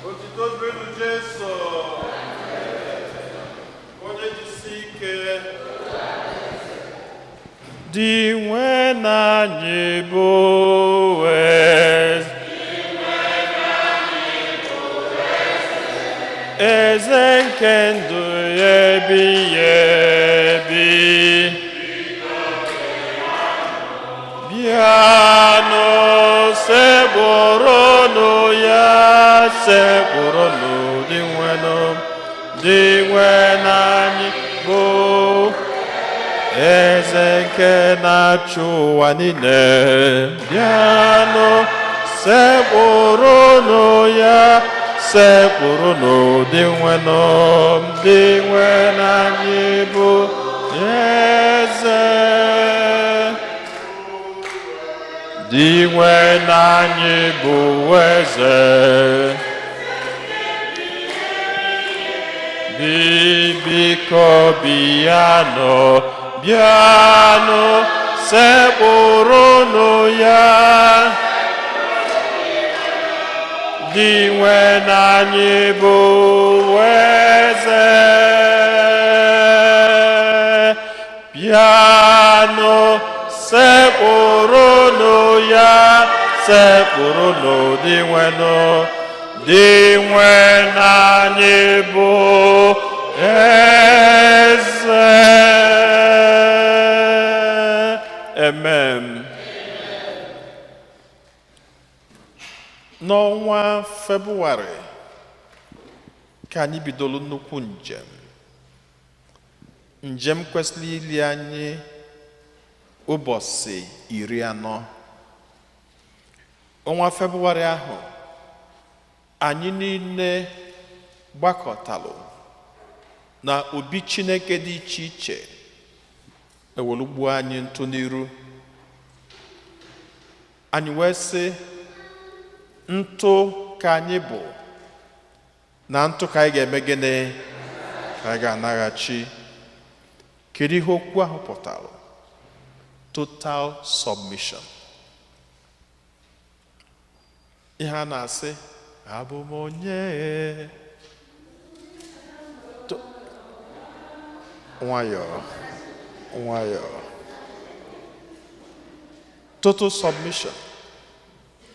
Otito dịrị Jesu. Onye jisi ike. Dinwenụ anyị bụ eze. Eze nke ndụ ebighị ebi. Bịanụ sekpụrụnụ ya, sekpụrụnụ Dinwenụ. Dinwenụ anyị bụ eze nke na-achị ụwa niile. Bịanụ sekpụrụnụ ya, sekpụrụnụ Dinwenụ. Dinwenụ anyị bụ eze. Dinwenụ anyị bụ eze. Biko bịanụ, bịanụ, sekpụrụnụ ya. Dinwenụ anyị bụ eze. Bịanụ, sekpụrụnụ ya, sekpụrụnụ Dinwenụ. Dinwenụ anyị bụ eze. Amen. N'ọnwa Febụwarị ka anyị bidoro nnukwu njem kwesịrị ili anyị ụbọchị 40. Ọnwa Febụwarị ahụ, anyị niile gbakọtalụ na obi Chineke dị iche iche, ewelugbuo anyị ntụ n'iru anyị, wee sị, ntụ ka anyị bụ, na ntụ ka anyị ga-eme gịnị? Ka anyị ga-anaghachi. Kedu ihe okwu ahụ pụtara? Total submission. Ihe a na-asị, abụ m onye nwayọọ nwayọọ, total submission.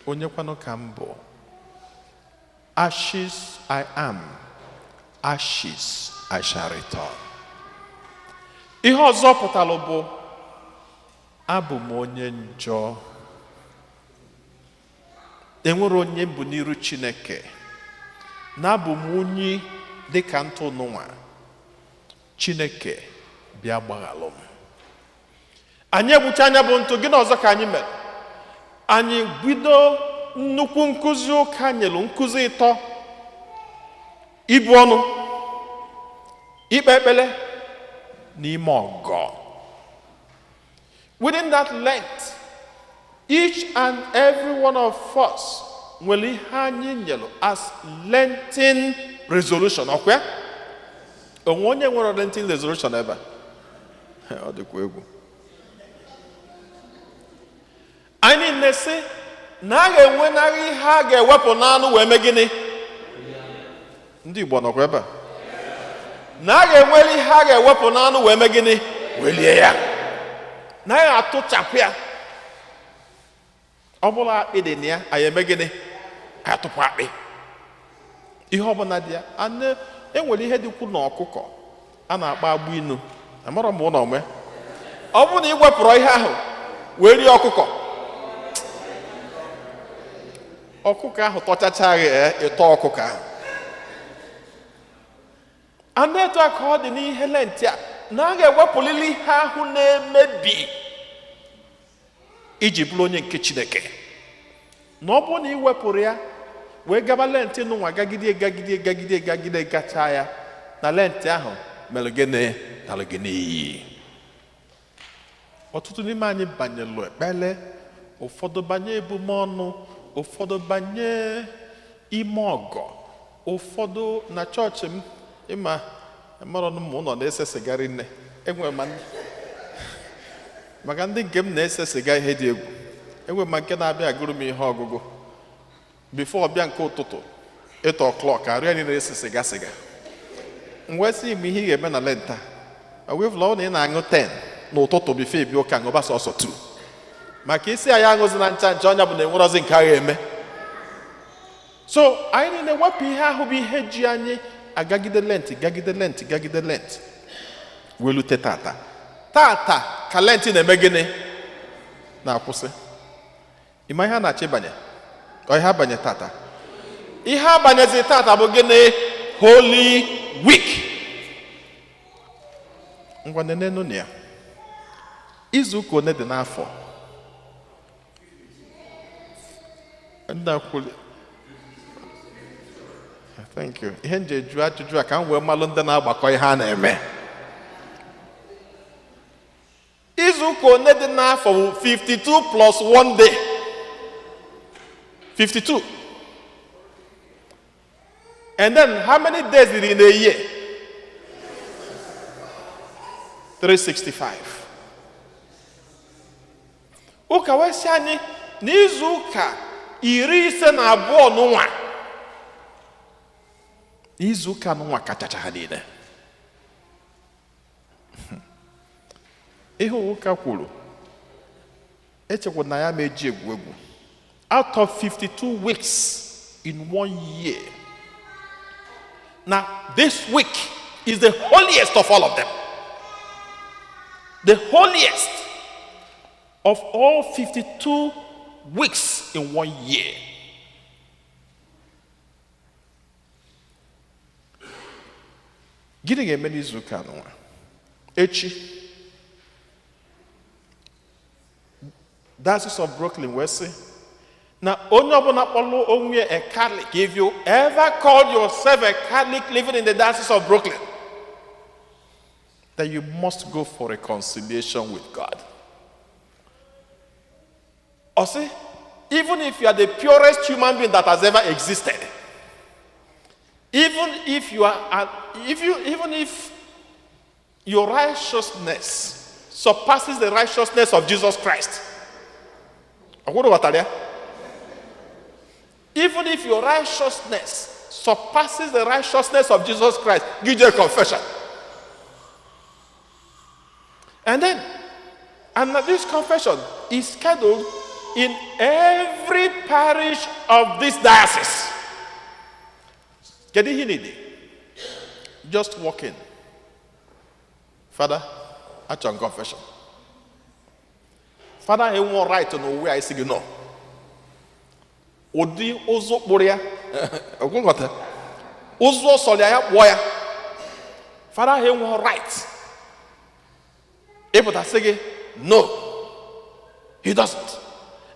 Onye kwanụ ka m bụ? Ashes I am, ashes I shall return. Ihe ọzọ pụtara bụ, abụ m onye njọ, enwere onye bụ n'iru Chineke, na abụ m unyi dịka ntụ nụnwa. Chineke, bịa gbaghalụ m. Anyị egbucha anya bụ ntụ. Gịnị ọzọ ka anyị mere? Anyị bido nnukwu nkụzi ụka, nyelu nkụzi ịtọ: ibu ọnụ, ikpe ekpele, n'ime ọgọ. Within that Lent, each and every one of us nwere ihe anyị nyelu as Lenten resolution. Ọkwa ya? Onwe onye nwere Lenten resolution ebe a? Ọ dịkwa egwu. Anyị niile sị na a ga-enwenarị ihe a ga-ewepụ n'anụ wee mee gịnị? Ndị Igbo nọkwa ebe a. Na a ga-enwere ihe a ga-ewepụ n'anụ wee mee gịnị? Welie ya. Na a ga-atụchapụ ya. Ọ bụrụ akpị dị na ya, anyị eme gịnị? Anyị atụpụ akpị. Ihe ọbụla dị ya. Anụ enwere ihe dịkwu na ọkụkọ a na-akpọ agbụ inu. Amarọ m ụlọ ome. Ọ bụrụ na ị wepụrụ ihe ahụ wee rie ọkụkọ, ọkụkọ ahụ tọchachaghị, ịtọ ọkụkọ ahụ. Anụ etu a ka ọ dị n'ihe Lent a, na a ga-ewepụlili ihe ahụ na-emebi iji bụrụ onye nke Chineke. Na ọ bụrụ na ị wepụrụ ya wee gaba Lent nụnwa, gagide gagide gagide gagide, gachaa ya, na Lent ahụ mere gịnị? Nalụ gị n'iyi. Ọtụtụ n'ime anyị banyelụ ekpele, ụfọdụ banye ebumọnụ, ụfọdụ banye ime ọgọ, ụfọdụ na chọọchị m. Ịma amarọ m ụlọ na-ese siga rinne. Enwere ma maka ndị nke m na-ese siga, ihe dị egwu. Enwere ma nke na-abịa agụrụ m ihe ọgụgụ before ọbịa nke ụtụtụ 8 o'clock, arụ ya niile ese siga siga. M wee sị m, ihe ị ga-eme na Lent a wee ọ na ị na-aṅụ 10 n'ụtụtụ before ebi ụka, ṅụba sọsọ 2, maka isi anyị aṅụzi na ncha ncha. Ọnya bụ na enwerọzi nke agha eme. So anyị niile wepụ ihe ahụ bụ ihe ji anyị agagide Lent, gagide Lent, gagide Lent, welute tata. Tata ka Lent na-eme gịnị? Na-akwụsị. Ịma ihe a na-achọ ịbanye? Ọ ihe abanye tata, ihe abanyezi tata bụ gịnị? Holy Week. Ngwa, nenenu na ya. Izu ụka one dị n'afọ? Nna kwuli. Thank you. Ihe m ji eju ajụjụ a ka m wee malụ ndị na-agbakọ ihe a na-eme. Izu ụka one dị n'afọ bụ 52 plus 1 day, 52. And then how many days did in a year? 365. Ụka wee sị anyị n'izu ụka 52 n'ụwa, izu ụka n'ụwa kachacha ha niile. Ihe ụka kwuru, echekwa na ya ma eji egwu egwu. Out of 52 weeks in one year, now this week is the holiest of all of them, the holiest of all 52 weeks in one year. Gịnị ga-eme n'izu ụka n'ụwa echi? Diocese of Brooklyn wee sị na onye ọbụla kpọrọ onwe ya a Catholic, if you ever called yourself a Catholic living in the Diocese of Brooklyn, that you must go for reconciliation with God. Or see, even if you are the purest human being that has ever existed, even if you are, if you, even if your righteousness surpasses the righteousness of Jesus Christ, even if your righteousness surpasses the righteousness of Jesus Christ, give you a confession. And then, and this confession is scheduled in every parish of this diocese. Kedu ihe need? Just walk in. "Father, achọrọ m confession." Father enwe right n'ụwa a isi gị nọ. Ụdị ụzụ kpụrụ ya, ọgwụghọta. Ụzụ ọsọ ya kpụọ ya. Father enwe right ịpụta sị gị no. He doesn't.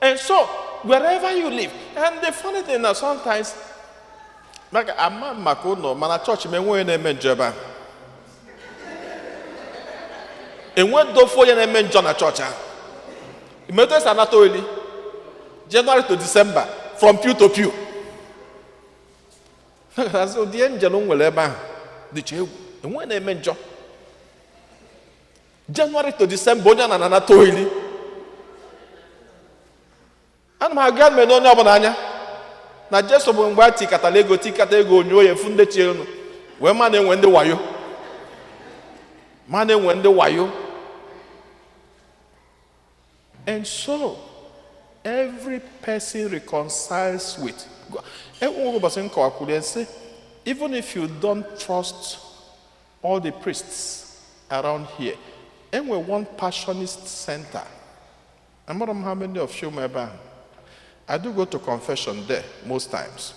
And so, wherever you live, and the funny thing na sometimes, maka ama m maka ụlọ, mana chọọchị m enweghị onye na-eme njọ ebe ahụ. Enweghị ofu onye na-eme njọ na chọọchị ahụ. Imetụ esi anata oli January to December, from pew to pew. Asị, ụdị angel m nwere ebe ahụ dịcha egwu. Enweghị na-eme njọ. January to December, onye na anata oli. Ana m aga mme onye ọbụla anya na Jesu bụ mgbe a tikatara ego, tikata ego, onye oye fu ndị chi elu wee ma na-enwe ndị wayo, ma na-enwe ndị wayo. And so every person reconciles with God. Enweghị ụbọchị m kọwakwuru ya sị, even if you don't trust all the priests around here, enwe one Passionist center. Amara m how many of you ma ebe ahụ. I do go to confession there most times.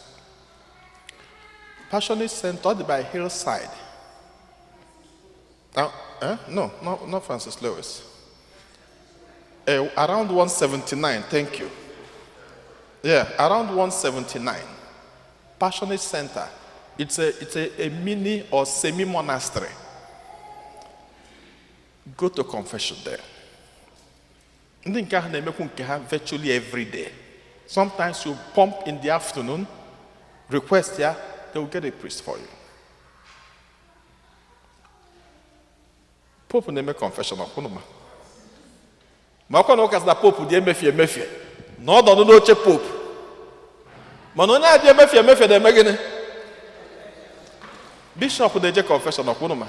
Passionist Center, ọ dị by Hillside. Eh? No, no, not Francis Lewis. Around 179, thank you. Yeah, around 179. Passionist Center. It's a mini or semi-monastery. Go to confession there. Ndị nke ahụ na-emekwu nke ha virtually every day. Sometimes you pump in the afternoon, request ya, they will get a priest for you. Pope na-eme confession ọkwụnụ ma. Ma ọkwa na ụka sị na Pope dị emefie emefie na ọ nọ n'oche Pope. Mana onye a dị emefie emefie na-eme gịnị? Bishop na-eje confession ọkwụnụ ma.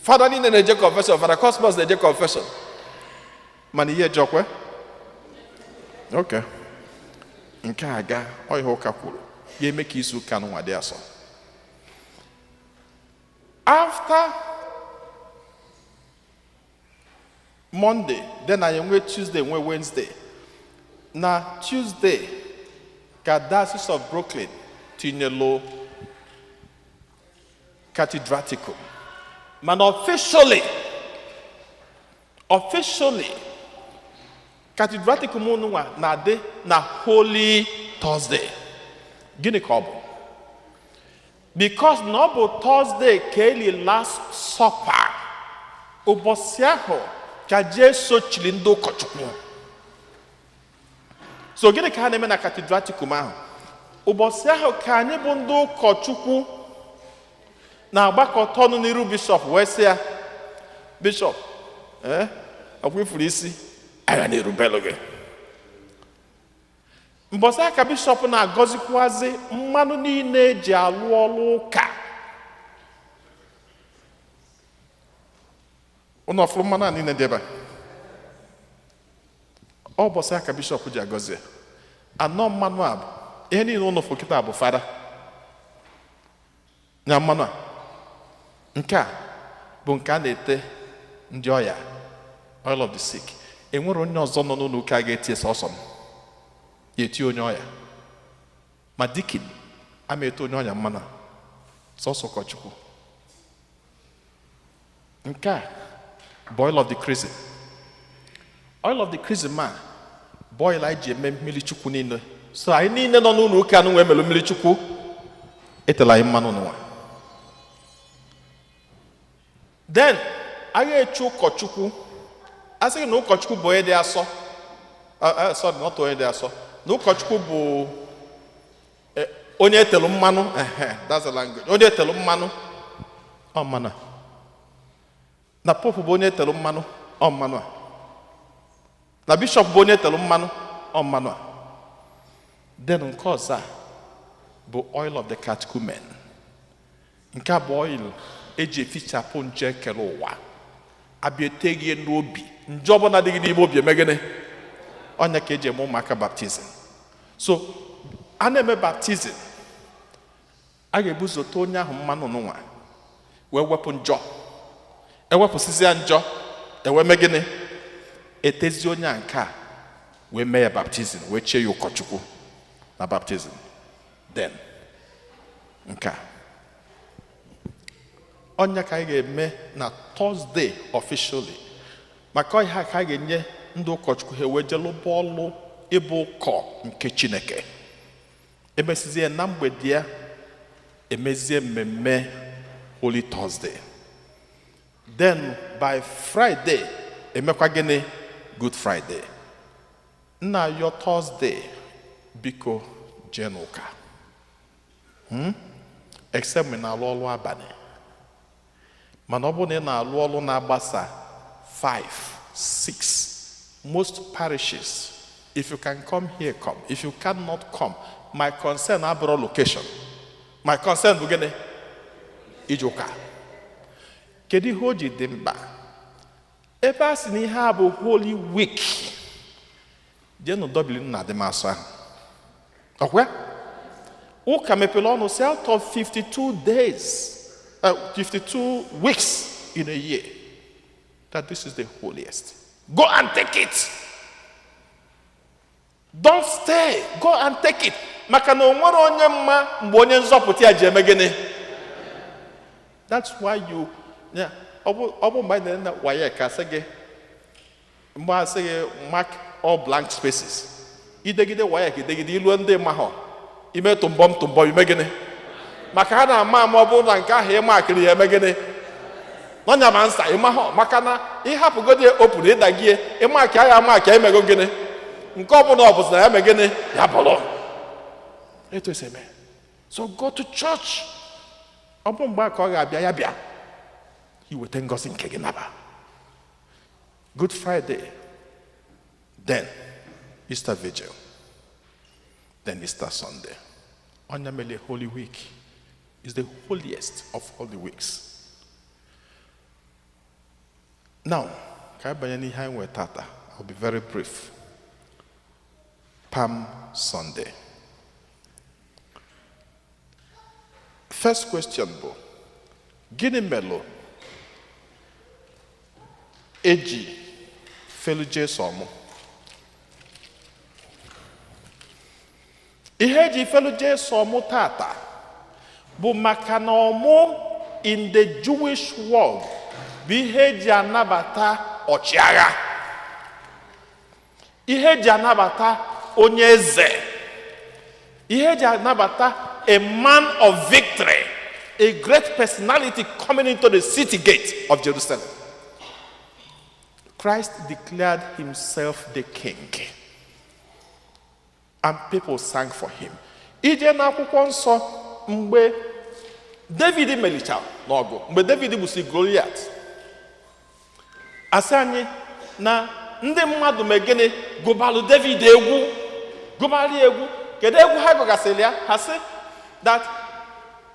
Fada niile na-eje confession, Fada Cosmos na-eje confession. Mana ihe ejekwe? Okay. Nke a ga, ọ ihe ụka kwuru, ga-eme ka izu ụka nwa dị asọ. After Monday, then anyị nwee Tuesday, nwee Wednesday. Na Tuesday, ka Diocese of Brooklyn tinyelu Cathedraticum. Mana officially, Cathedraticum nwa na-adị na Holy Thursday. Gịnị ka ọ bụ? Because na ọ bụ Thursday ka eli Last Supper. Ụbọchị ahụ ka Jesu chiri ndị ụkọchukwu. So gịnị ka ha na-eme na Cathedraticum ahụ? Ụbọchị ahụ ka anyị bụ ndị ụkọchukwu Na-agbakọta ọnụ n'iru bishọp wee sị ya, "Bishọp, ee, ọkwa ifuru isi agha na-erubelu gị." Mbọsị aka bishọp na-agọzikwazi mmanụ niile eji alụ ọlụ ụka. Ụnụ ọfụrụ mmanụ a niile dị ebe a? Ọ bọsị aka bishọp ji agọzi ya. Anọ mmanụ a bụ ihe niile ụnụ fụ kịta bụ fada na mmanụ a. Nke a bụ nke a na-ete ndị ọya, oil of the sick. Enwere onye ọzọ nọ n'ụlọ ụka ga-etie, sọsọ m ya eti onye ọya. Ma deacon ama ete onye ọya mmanụ a, sọsọ ụkọchukwu. Nke a bụ oil of the chrism. Oil of the chrism a bụ oil anyị ji eme mmiri chukwu niile. So anyị niile nọ n'ụlọ ụka anụ nwee melụ mmiri chukwu, etela anyị mmanụ n'ụwa. Then agha echu ụkọchukwu, a sị na ụkọchukwu bụ onye dị asọ. Sorry, not onye dị asọ, na ụkọchukwu bụ onye etelu mmanụ. Ehe, that's the language, onye etelu mmanụ. Ọ mmanụ a. Na pope bụ onye etelu mmanụ, ọ mmanụ a. Na bishọp bụ onye etelu mmanụ, ọ mmanụ a. Then nke ọzọ a bụ oil of the catechumen. Nke a bụ oil eji efichapụ nje kere ụwa. Abịa ete gị n'obi, nje ọbụla dị gị n'ime obi eme gịnị? Ọnya ka eji eme ụmụaka baptism. So a na-eme baptism, a ga-ebuzote onye ahụ mmanụ n'ụwa wee wepụ njọ. Ewepụsịsị ya njọ, ewee mee gịnị? Etezi onye a nke a wee mee ya baptism, wee chie ya ụkọchukwu na baptism. Then nke a, ọnya ka anyị ga-eme na Thursday officially, maka ọhịa ka a ga-enye ndị ụkọchukwu, ha wee jelụba ọlụ ịbụ ụkọ nke Chineke. Emesizie na mgbede ya, emezie mmemme Holy Thursday. Then by Friday emekwa gịnị? Good Friday. Nna ayọ, Thursday, biko jee n'ụka. Except mgbe ị na-alụ ọlụ abalị. Mana ọ bụrụ na ị na-alụ ọlụ na-agbasa 5, 6, most parishes, if you can come here, come. If you cannot come, my concern abụrụ location, my concern bụ gịnị? Ije ụka. Kedu ihe o ji dị mkpa? Ebe a sị na ihe a bụ Holy Week, jeenụ dọbili nna dị m asọ ahụ. Ọkwa ụka mepere ọnụ si out of 52 days, 52 weeks in a year, that this is the holiest. Go and take it. Don't stay, go and take it, maka na o nwere onye mma mgbe onye nzọpụta ya ji eme gịnị. That's why you, yeah, ọ bụ mgbe anyị na WAEC, asị gị, mgbe asị gị mark all blank spaces, idegide WAEC, idegide iluo ndị mahọ ime tụmbọm tụmbọm, ime gịnị? Maka ha na-ama ama, ọ bụrụ na nke ahụ ịmakịrị ya eme gịnị n'ọnya ma nsa ịmahọ, maka na ịhapụgodi opuru ịdagie ịmakị ya amakị, emego gịnị? Nke ọbụla ọ bụzi na ya eme gịnị, ya bụrụ etu esi eme. So go to church. Ọ bụ mgbe a ka ọ ga-abịa, ya bịa iweta ngọzi nke gị naba. Good Friday, then Easter Vigil, then Easter Sunday. Onya mele Holy Week is the holiest of all the weeks. Now ka anyị banye n'ihe anyị nwere tata. I'll be very brief. Palm Sunday. First question bụ, gịnị melụ eji felu Jesu ọmụ? Ihe eji felu Jesu ọmụ tata bụ maka na ọmụ in the Jewish world bụ ihe eji anabata ọchịagha, ihe eji anabata onye eze, ihe eji anabata a man of victory, a great personality coming into the city gate of Jerusalem. Christ declared himself the king and people sang for him. Ije n'akwụkwọ nsọ, mgbe David melichara n'ọgụ, mgbe David gbusiri Goliath, asị anyị na ndị mmadụ mee gịnị? Gụbalụ David egwu, gụbalụ ya egwu. Kedu egwu ha gụgasịrị ya? Ha sị that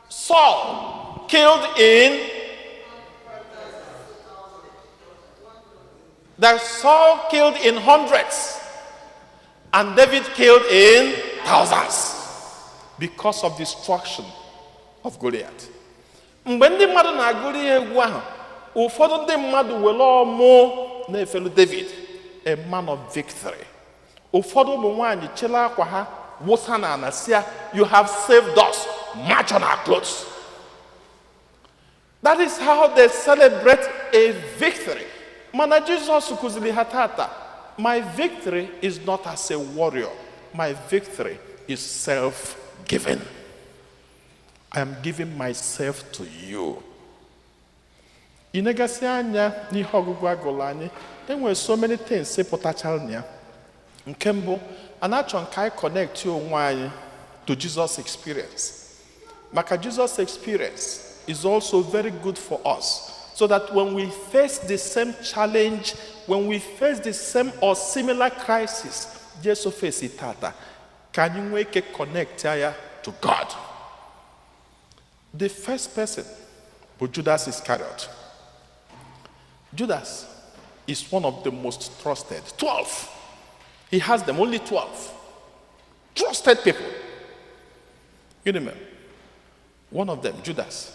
Saul killed in that Saul killed in hundreds and David killed in thousands because of destruction of Goliath. Mgbe ndị mmadụ na-agụrụ ya egwu ahụ, ụfọdụ ndị mmadụ were ọmụ na-efelu David, a man of victory. Ụfọdụ ụmụ nwanyị chịrị akwa ha wụsa n'ala sị ya, "You have saved us, march on our clothes." That is how they celebrate a victory. Mana Jizọs kụziri ha tata, "My victory is not as a warrior, my victory is self-given. I am giving myself to you." Ị negasị anya n'ihe ọgụgụ agụrụ anyị, enwere so many things pụtachara na ya. Nke mbụ, a na-achọ nke anyị connect onwe anyị to Jesus experience, maka Jesus experience is also very good for us, so that when we face the same challenge, when we face the same or similar crisis Jesu face tata, ka anyị nwee ike connect ya to God. The first person bụ Judas Iscariot. Judas is one of the most trusted 12. He has them, only 12 trusted people. Gịnị mere? One of them, Judas,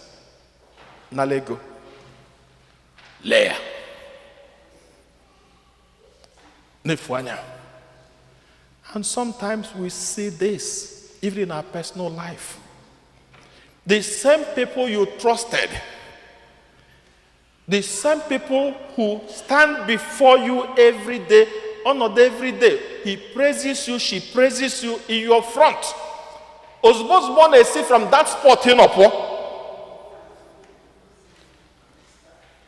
nala ego, lee ya n'efu anya. And sometimes we see this even in our personal life. The same people you trusted, the same people who stand before you every day, ọnọdụ every day, he praises you, she praises you in your front. Ozugbo ozugbo ọ na-esi from that spot ị nọ pụọ,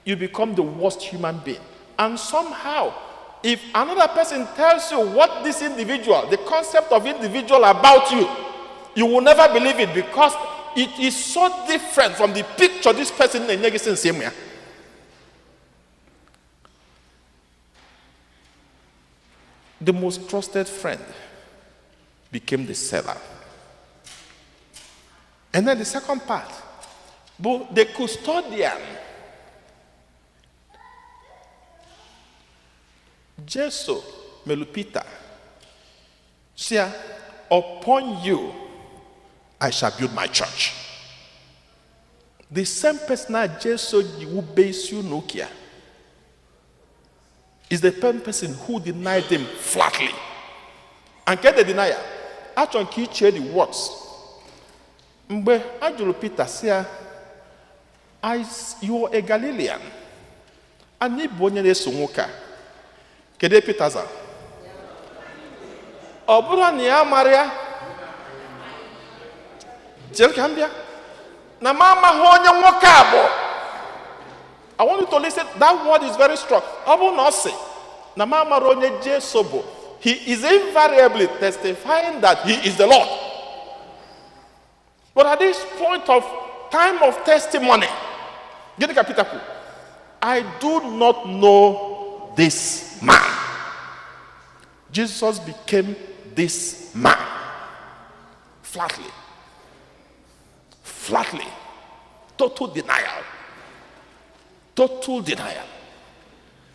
you become the worst human being. And somehow, if another person tells you what this individual, the concept of individual about you, you will never believe it, because it is so different from the picture this person na-enye gị since ịmụ ya. The most trusted friend became the seller. And then the second part, bụ the custodian. Jesu melu Peter, sị ya, "Upon you I shall build my church." The same person that Jesu ji wube isi ụlọ ụka ya is the same person who denied him flatly. And get the denier. Achọrọ nke iche the words. Mgbe a jụrụ Peter sị ya, "You are a Galilean. Anyị bụ onye na-eso nwoke a." Kedu ebe Peter zara? Ọ bụrụ na ya mara ya, chere ka m bịa. Na m amaghị onye nwoke a bụ. I want you to listen. That word is very strong. Ọ bụrụ na ọ sị na m amara onye Jesu bụ, he is invariably testifying that he is the Lord. But at this point of time of testimony, gịnị ka Peter kwuru? "I do not know this man." Jesus became this man. Flatly. Flatly. Total denial. Total denial.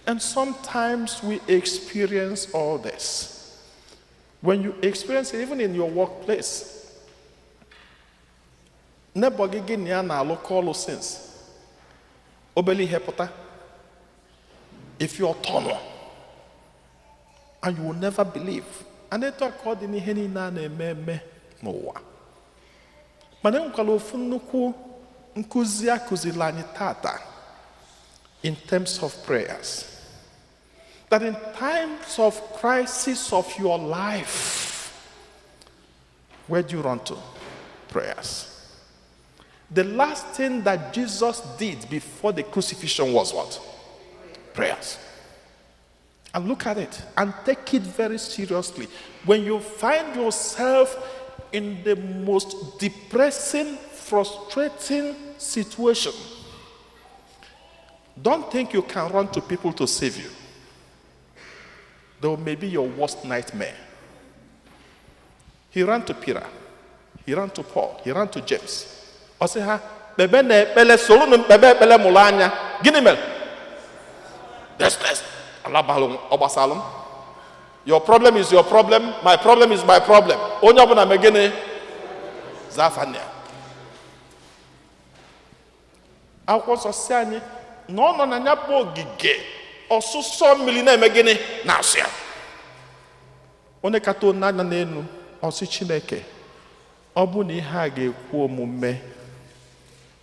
And sometimes we experience all this. When you experience it, even in your workplace, neighbor gị, gị na ya na-alụkọ ọlụ since, obele ihe pụta, if you're turn, and you will never believe. And etu a ka ọ dị n'ihe niile a na-eme eme n'ụwa. Mana enwekwara ofu nnukwu nkụzi a kụziri anyị tata in terms of prayers. That in times of crisis of your life, where do you run to? Prayers. The last thing that Jesus did before the crucifixion was what? Prayers. And look at it and take it very seriously. When you find yourself in the most depressing, frustrating situation, don't think you can run to people to save you. They may be your worst nightmare. He ran to Peter, he ran to Paul, he ran to James. Ọ sị ha, kpebe na ekpele, soro m kpebe ekpele mụrụ anya. Gịnị mere? This, alabalụ ọ gbasalụ m. Your problem is your problem, my problem is my problem. Onye ọbụla mee gịnị? Zaa afa nna ya. Akwụkwọ nsọ si anyị na ọ nọ na ya bụ ogige ọsụsọ mmiri na-eme gịnị na-asụ ya. Onye kata n'anya n'elu ọsị Chineke, ọ bụ na ihe a ga-ekwu omume,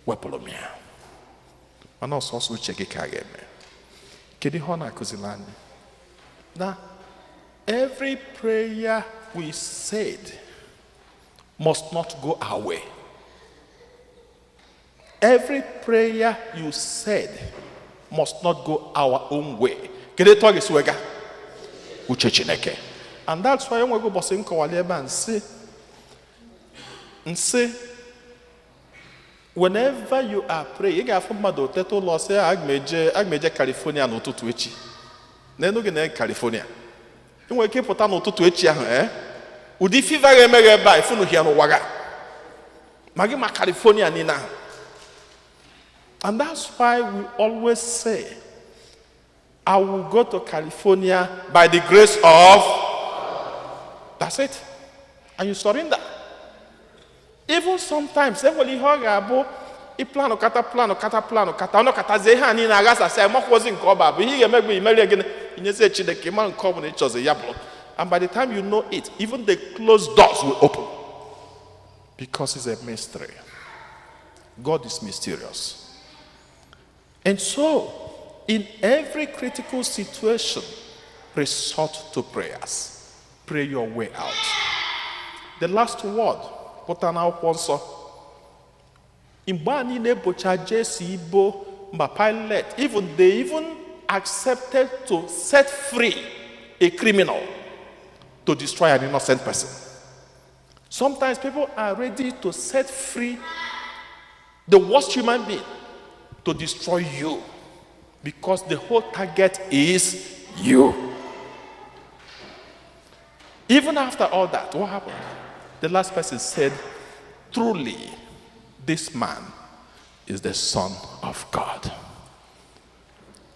wepụrụ m ya, mana ọsọsọ uche gị ka a ga-eme. Kedu ihe ọ na-akụziri anyị? Na every prayer we said must not go away. Every prayer you said must not go our own way. Kedu etu ọ ga-esi wega? Uche Chineke. And that's why enweghị ụbọchị nkọwali ebe a nsị whenever you are praying, ị ga-afụ mmadụ teta ụlọ sị, "Aga m eje California n'ụtụtụ echi." N'enu gị na California, ị nwere ike ịpụta n'ụtụtụ echi ahụ, ụdị fever ga-eme gị ebe a ịfụnụ ya n'ụwa ga ma gị ma California niile ahụ. And that's why we always say, "I will go to California by the grace of." That's it. And you surrender. Even sometimes, enwere ihe ọ ga-abụ ịplanụ kata, planụ kata, planụ kata, ọnọkọtazie ihe a niile aghasasị ya, makwozi nke ọ bụ abụ ihe ị ga-eme bụ imerie gịnị? Inyezie Chineke ịma nke ọ bụla ị chọzi ya bụrụ. And by the time you know it, even the closed doors will open. Because it's a mystery. God is mysterious. And so, in every critical situation, resort to prayers. Pray your way out. The last word, pụta n'akwụkwọ nsọ. Mgbe a niile bocha Jesu ibo mba Pilate, even they even accepted to set free a criminal to destroy an innocent person. Sometimes people are ready to set free the worst human being to destroy you because the whole target is you. Even after all that, what happened? The last person said, "Truly, this man is the Son of God."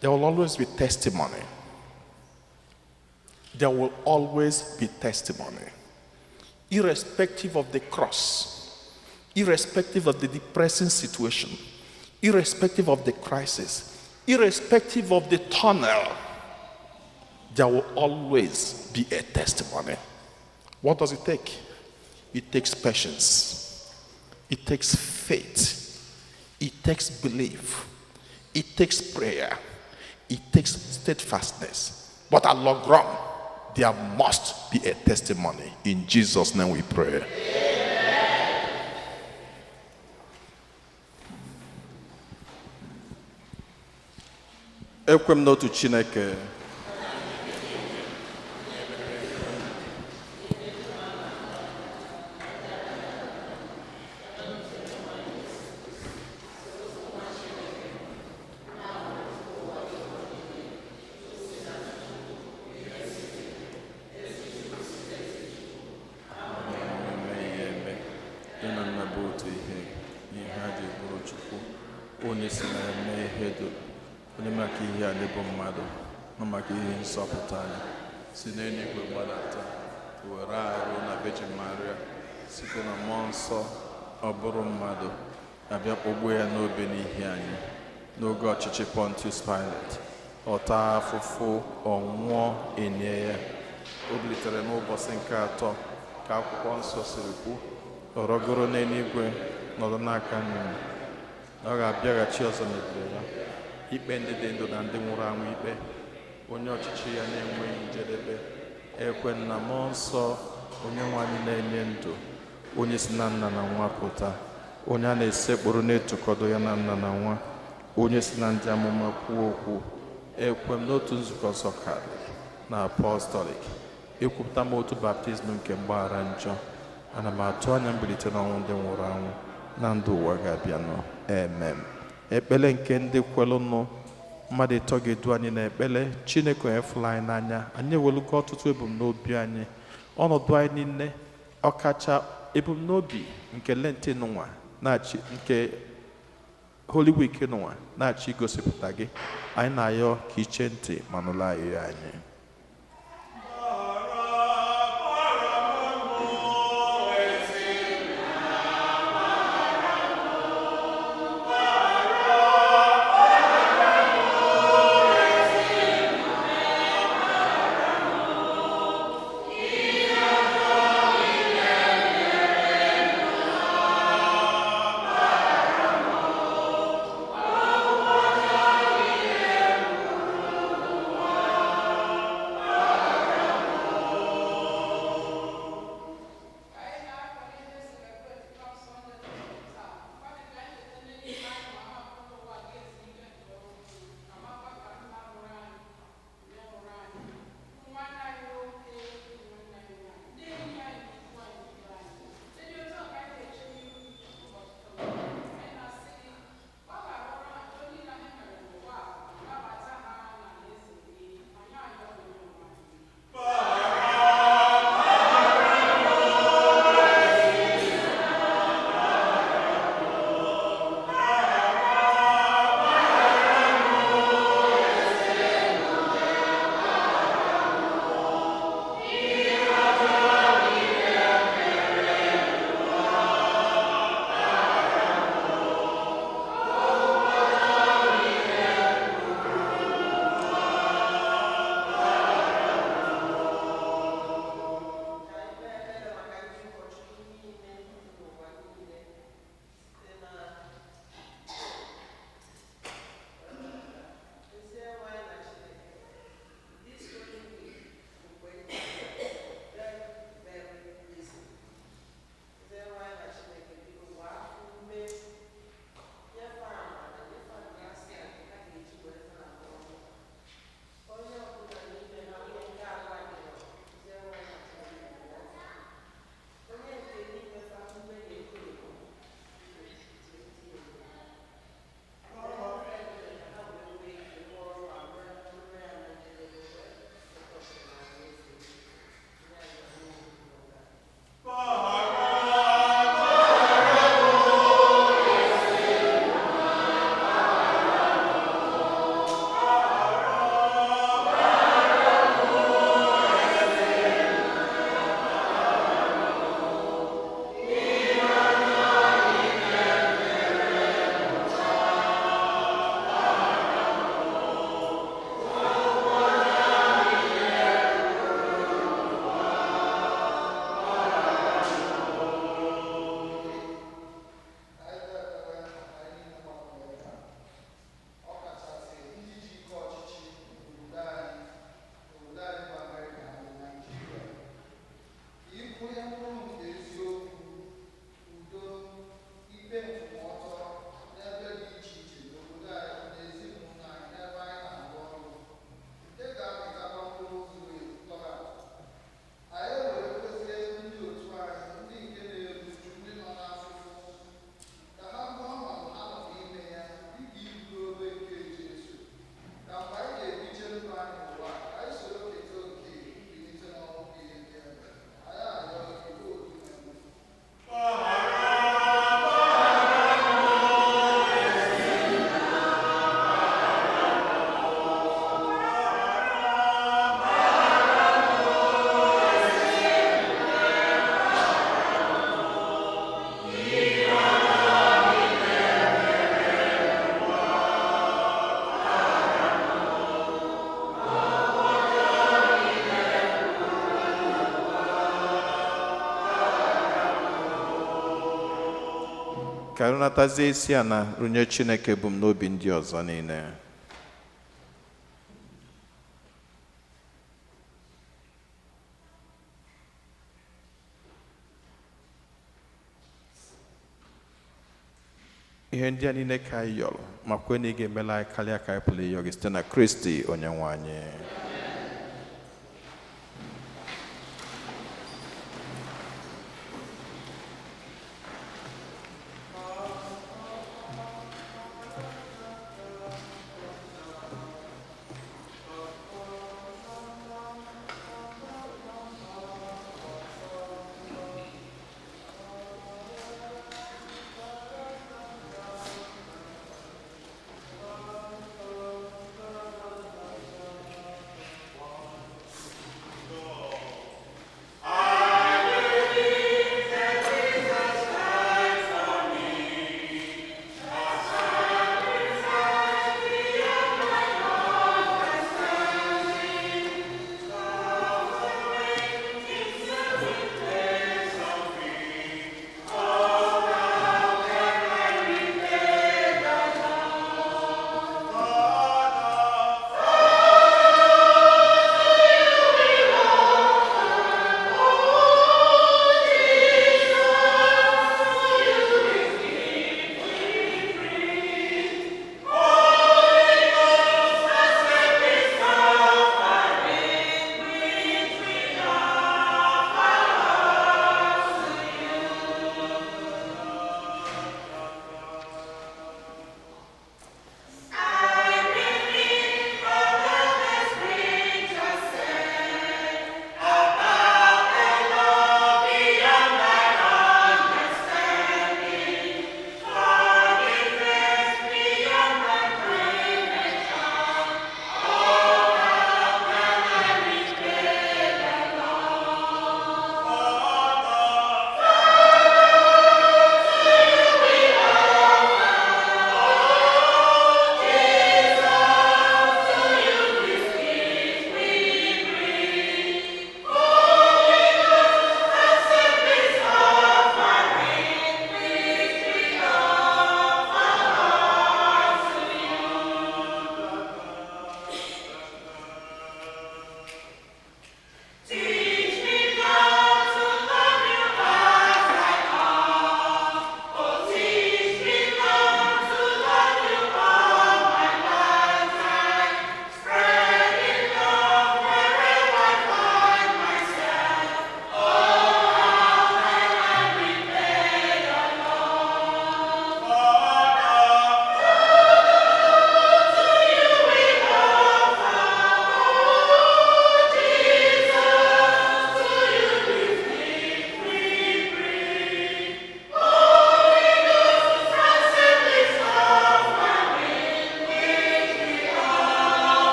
There will always be testimony. There will always be testimony. Irrespective of the cross, irrespective of the depressing situation, irrespective of the crisis, irrespective of the tunnel, there will always be a testimony. What does it take? It takes patience. It takes faith. It takes belief. It takes prayer. It takes steadfastness. But at long run, there must be a testimony. In Jesus' name we pray. Ekwe m n'otu Chineke, eme ihe eme ya na nna bụ otu ihe, ihe ha ji bụrụ Chukwu, onye si na ya mee ihe dum, onye maka ihe anyị bụ mmadụ na maka ihe nsọpụta anyị si n'eluigwe gbadata, were arụ na Virgin Maria, site na mmụọ nsọ ọ bụrụ mmadụ, abịa kpọgbuo ya n'obe n'ihi anyị. N'oge ọchịchị Pontius Pilate, ọ taa afụfụ, ọ nwụọ, enye ya. O bilitere n'ụbọchị nke atọ ka akwụkwọ nsọ siri kwu, ọ rọgoro n'eluigwe, nọdụ n'aka nri ya. Na ọ ga-abịaghachi ọzọ n'ebube ya ikpe ndị dị ndụ na ndị nwụrụ anwụ ikpe, onye ọchịchị ya na-enweghị njedebe. Ekwe na mmụọ nsọ, onye nwe anyị na-enye ndụ, onye si na nna na nwa pụta, onye a na-esekpụrụ na-etokọdo ya na nna na nwa, onye si na ndị amụma kwuo okwu. Ekwe m n'otu nzukọ nsọ Katọlik na apọstọlik. Ekwupụta m otu baptizim nke mgbaghara njọ. Ana m atụ anya mbilite n'ọnwụ ndị nwụrụ anwụ na ndụ ụwa ga-abịanụ. Amen. Ekpele nke ndị kwelụnụ mmadụ ịtọ ga-edu anyị n'ekpele. Chineke onye fụrụ anyị n'anya, anyị ewelugo ọtụtụ ebumnobi anyị, ọnọdụ anyị niile, ọkacha ebumnobi nke Lent nwa na-achị, nke Holy Week nwa na-achọ igosipụta gị. Anyị na-ayọ ka iche ntị ma nụrụ ayịyọ anyị. Ka anyị natazie isi a na runye Chineke ebumnobi ndị ọzọ niile. Ihe ndị a niile ka anyị yọrọ ma kwe na ị ga-emela anyị karịa ka anyị pụrụ ịyọ gị site na Kristi onye nwe anyị.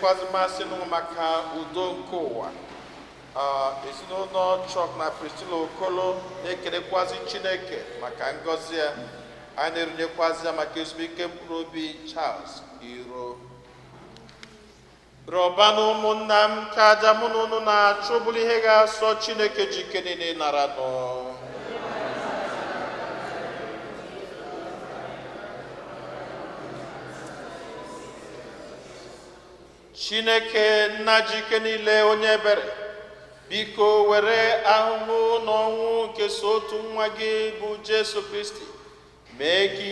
Na-ekpekwazi masị nụ maka udo nke ụwa. Ezinụlọ Chọk na Priscilla Okolo na-ekelekwazi Chineke maka ngọzi ya. Anyị na-erunyekwazi ya maka ezumike mkpụrụ obi Charles Iro. Rịọbanụ ụmụnna m ka aja mụ na unu na-achụ bụrụ ihe ga-asọ Chineke ji ike niile nara nụ. Chineke nna ji ike niile, onye ebere, biko were ahụhụ na ọnwụ nke so otu nwa gị bụ Jesu Kristi mee ka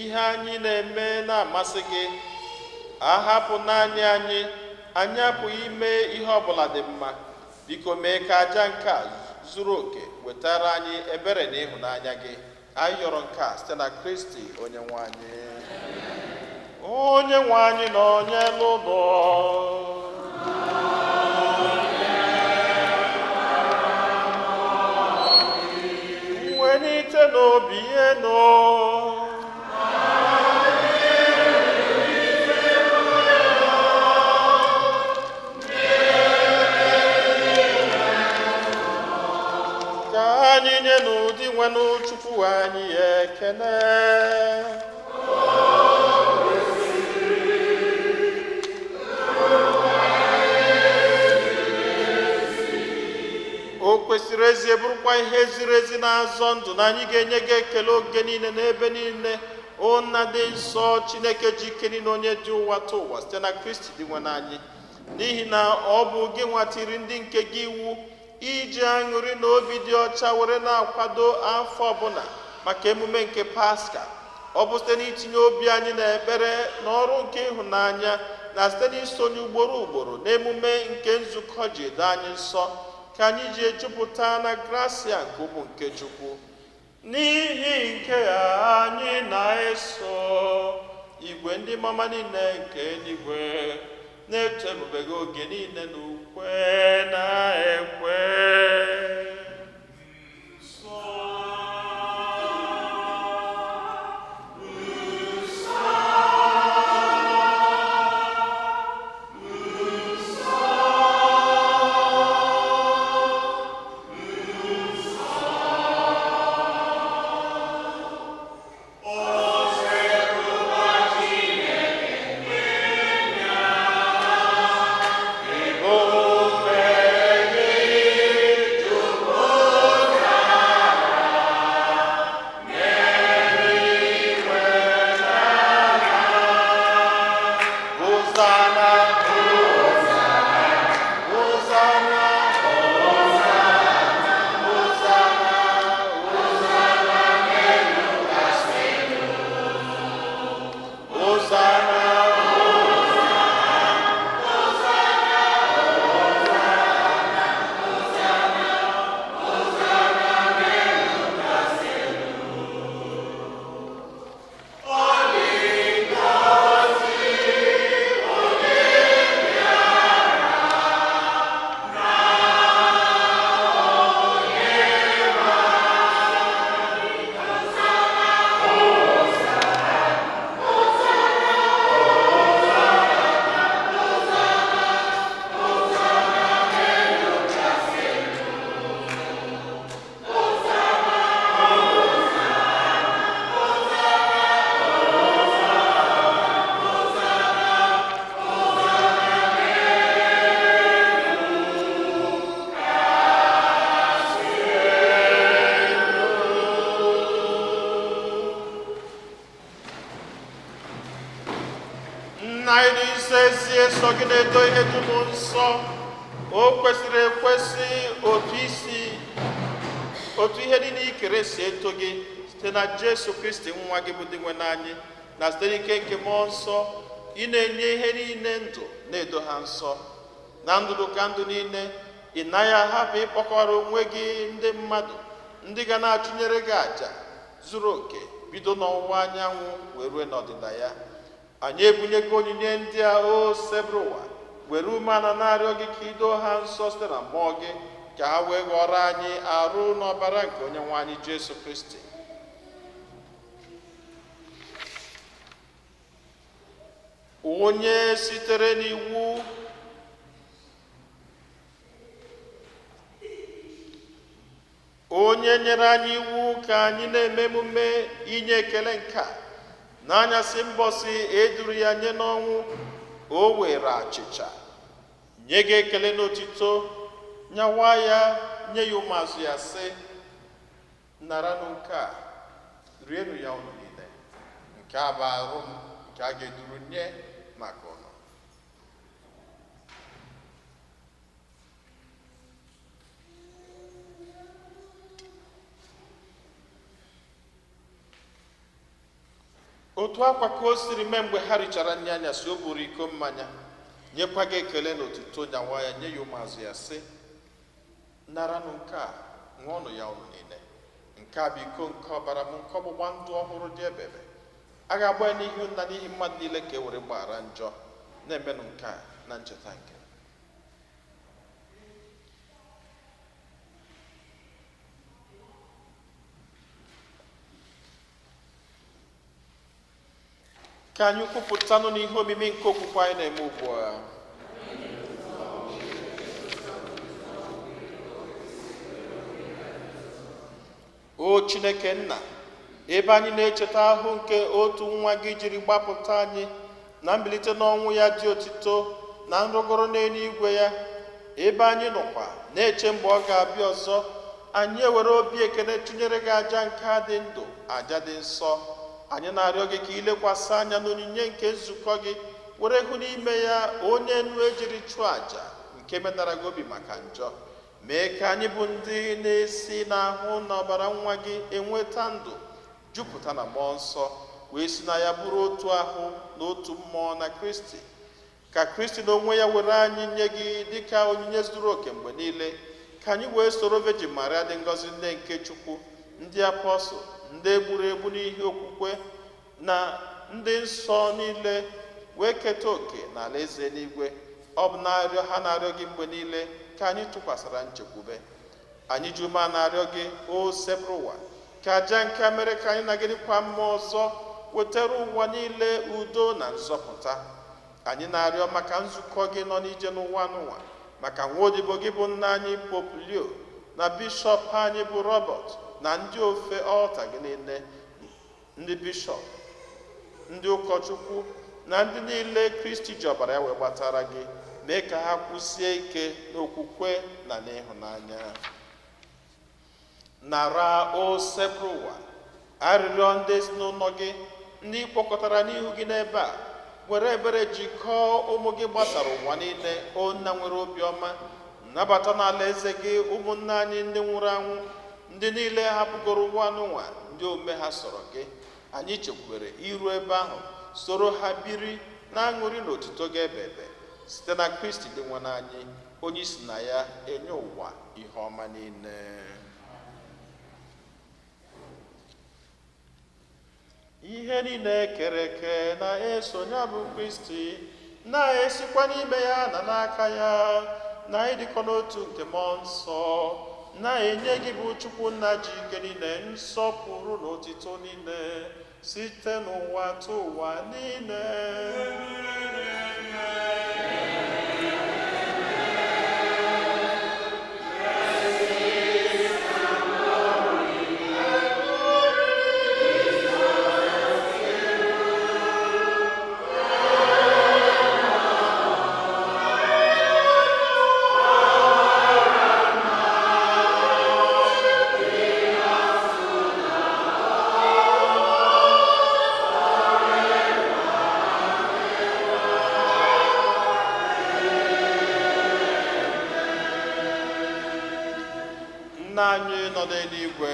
ihe anyị na-eme na-amasị gị. Ahapụ naanị anyị, anyị apụghị ime ihe ọbụla dị mma. Biko mee ka aja nke a zuru oke wetara anyị ebere na ịhụnanya gị. Anyị yọrọ nke a site na Kristi onye nwe anyị. Onye nwe anyị na onye n'ụlọ. Welite n'obi enu. Ka anyị nye n'ụdị nwenụ Chukwu anyị ekene. O kwesịrị ezie, bụrụkwa ihe ziri ezi na-azọ ndụ, na anyị ga-enye gị ekele oge niile n'ebe niile, o Nna dị nsọ, Chineke ji ike niile, onye dị ụwa ta ụwa, site na Kristi dị nwe anyị. N'ihi na ọ bụ gị nwatiri ndị nke gị iwu iji aṅụrị na obi dị ọcha were na-akwado afọ ọbụla maka emume nke Paska. Ọ bụ site n'itinye obi anyị n'ekpere na ọrụ nke ịhụnanya, na site n'isonye ugboro ugboro n'emume nke nzukọ ji edo anyị nsọ, ka anyị ji ejupụta na grasia nke ụmụ nke Chukwu. N'ihi nke a anyị na-eso igwe ndị mama niile nke eluigwe na-eto ebube gị oge niile na ukwe na-ekwe. Hosanna, Hosanna, Hosanna, Hosanna, Hosanna, Nna anyị dị nsọ, ezie sọ gị na-edo ihe dum nsọ. O kwesịrị ekwesị otu isi otu ihe niile ikere si eto gị, site na Jesu Kristi nwa gị bụ Dinwenụ anyị, na site n'ike nke mmụọ nsọ ị na-enye ihe niile ndụ, na-edo ha nsọ na ndụdụ ka ndụ niile. Ị naghị ahapụ ịkpọkọrọ onwe gị ndị mmadụ ndị ga na-achụnyere gị àjà zuru oke, bido n'ọwụwa anyanwụ wee rue n'ọdịda ya. Anyị ebunyego onyinye ndị a, o Sebrụwa, were umeala na-arịọ gị ka ido ha nsọ site na mmụọ gị, ka ha wee ghọrọ anyị arụ n'ọbara nke onye nwe anyị Jesu Kristi. Onye sitere n'iwu onye nyere anyị iwu ka anyị na-eme emume inye ekele nke a n'anyasị mbọsị eduru ya nye n'ọnwụ, o were achịcha nye gị ekele n'otito, nyawa ya nye ya ụmụazụ ya, sị: "Naranụ nke a, rienụ ya unu niile. Nke a bụ arụ m nke a ga-eduru nye maka unu." Otu akwa ka o siri mee mgbe ha richara nri anyasị, o buru iko mmanya, nyekwa gị ekele na otuto, nyawa ya nye ya ụmụazụ ya, sị: "Naranụ nke a, ṅụọnụ ya unu niile. Nke a bụ iko nke ọbara m nke ọgbụgba ndụ ọhụrụ dị ebebe. A ga-agba ya n'ihu nna n'ihi mmadụ niile ka e were gbaghara njọ. Na-emenụ nke a na ncheta nke m." Ka anyị kwupụtanụ n'ihe omimi nke okwukwe anyị na-eme ugbu a. O Chineke nna, ebe anyị na-echeta ahụ nke otu nwa gị jiri gbapụta anyị na mbilite n'ọnwụ ya dị otito na nrọgoro n'eluigwe ya, ebe anyị nọkwa na-eche mgbe ọ ga-abịa ọzọ, anyị ewere obi ekele tụnyere gị aja nke a dị ndụ, aja dị nsọ. Anyị na-arịọ gị ka ilekwasị anya n'onyinye nke nzukọ gị, were hụ n'ime ya onye nnu ejiri chụọ aja nke menara gị obi maka njọ. Mee ka anyị bụ ndị na-esi n'ahụ na ọbara nwa gị enweta ndụ, jupụta na mmụọ nsọ, wee si na ya bụrụ otu ahụ na otu mmụọ na Kristi. Ka Kristi n'onwe ya were anyị nye gị dịka onyinye zuru oke mgbe niile, ka anyị wee soro Virgin Maria dị ngọzi, nne nke Chukwu, ndị apọstụl, ndị egburu egbu n'ihi okwukwe, na ndị nsọ niile wee keta oke n'ala eze eluigwe. Ọ bụ na-arịọ ha na-arịọ gị mgbe niile ka anyị tụkwasara nchekwube. Anyị ji ume na-arịọ gị, o Osebụrụwa, ka aja nke a mere ka anyị nagidekwa mmụọ ọzọ wetara ụwa niile udo na nzọpụta. Anyị na-arịọ maka nzukọ gị nọ n'ije n'ụwa n'ụwa, maka nwa odibo gị bụ nna anyị Pope Leo, na bishọp anyị bụ Robert, na ndị ofe ọlta gị niile, ndị bishọp, ndị ụkọchukwu, na ndị niile Kristi ji ọbara ya wee gbatara gị. Mee ka ha kwụsie ike n'okwukwe na n'ịhụnanya. Nara, Osebụrụwa, arịrịọ ndị ezinụlọ gị ndị kpọkọtara n'ihu gị n'ebe a. Were ebere jikọọ ụmụ gị gbasara ụwa niile. O nna nwere obiọma, nabata n'ala eze gị ụmụnne anyị ndị nwụrụ anwụ, ndị niile hapụgoro ụwa n'ụwa, ndị omume ha sọrọ gị. Anyị chekwubere iru ebe ahụ, soro ha biri na aṅụrị na otuto gị ebe ebe, site na Kristi dị nwe anyị, onye si na ya enye ụwa ihe ọma niile. Ihe niile kere eke na-eso ya bụ Kristi, na-esikwa n'ime ya na n'aka ya na ịdịkọ n'otu nke mmụọ nsọ, na-enye gị bụ Chukwu nna ji ike niile nsọpụrụ na otito niile site n'ụwa tụ ụwa niile. Nna anyị nọ n'eluigwe,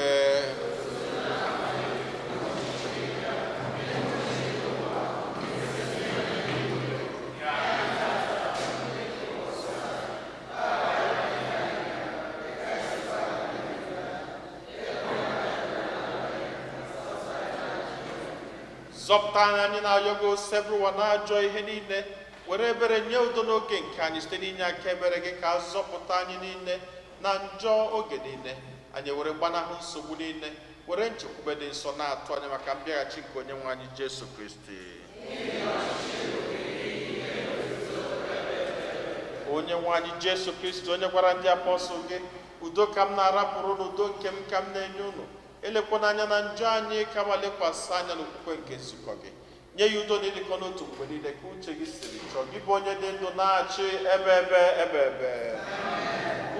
zọpụta anyị na-arịọ gị, Osebụrụwa, na ajọ ihe niile. Were ebere nye udo n'oge nke anyị. Site n'inye aka ebere gị, ka a zọpụta anyị niile na njọ oge niile, anyị were gbanahụ nsogbu niile, were nchekwube dị nsọ na-atụ anya maka mbịaghachi nke onye nwe anyị Jesu Kristi. Onye nwe anyị Jesu Kristi, onye gwara ndị apọstụl gị, udo ka m na-arapụrụ unu, udo nke m ka m na-enye unu, elekwana anya na njọ anyị, kama lekwasị anya n'okwukwe nke nzukọ gị, nye ya udo na ịdịkọ n'otu mgbe niile ka uche gị siri chọọ, gị bụ onye dị ndụ na-achị ebe ebe ebe ebe.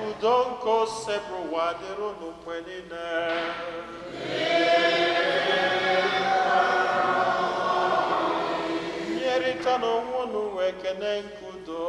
Udo nke Osebụrụwa dịrị unu mgbe niile. Nyerịta n'onwe unu wee kene nke udo.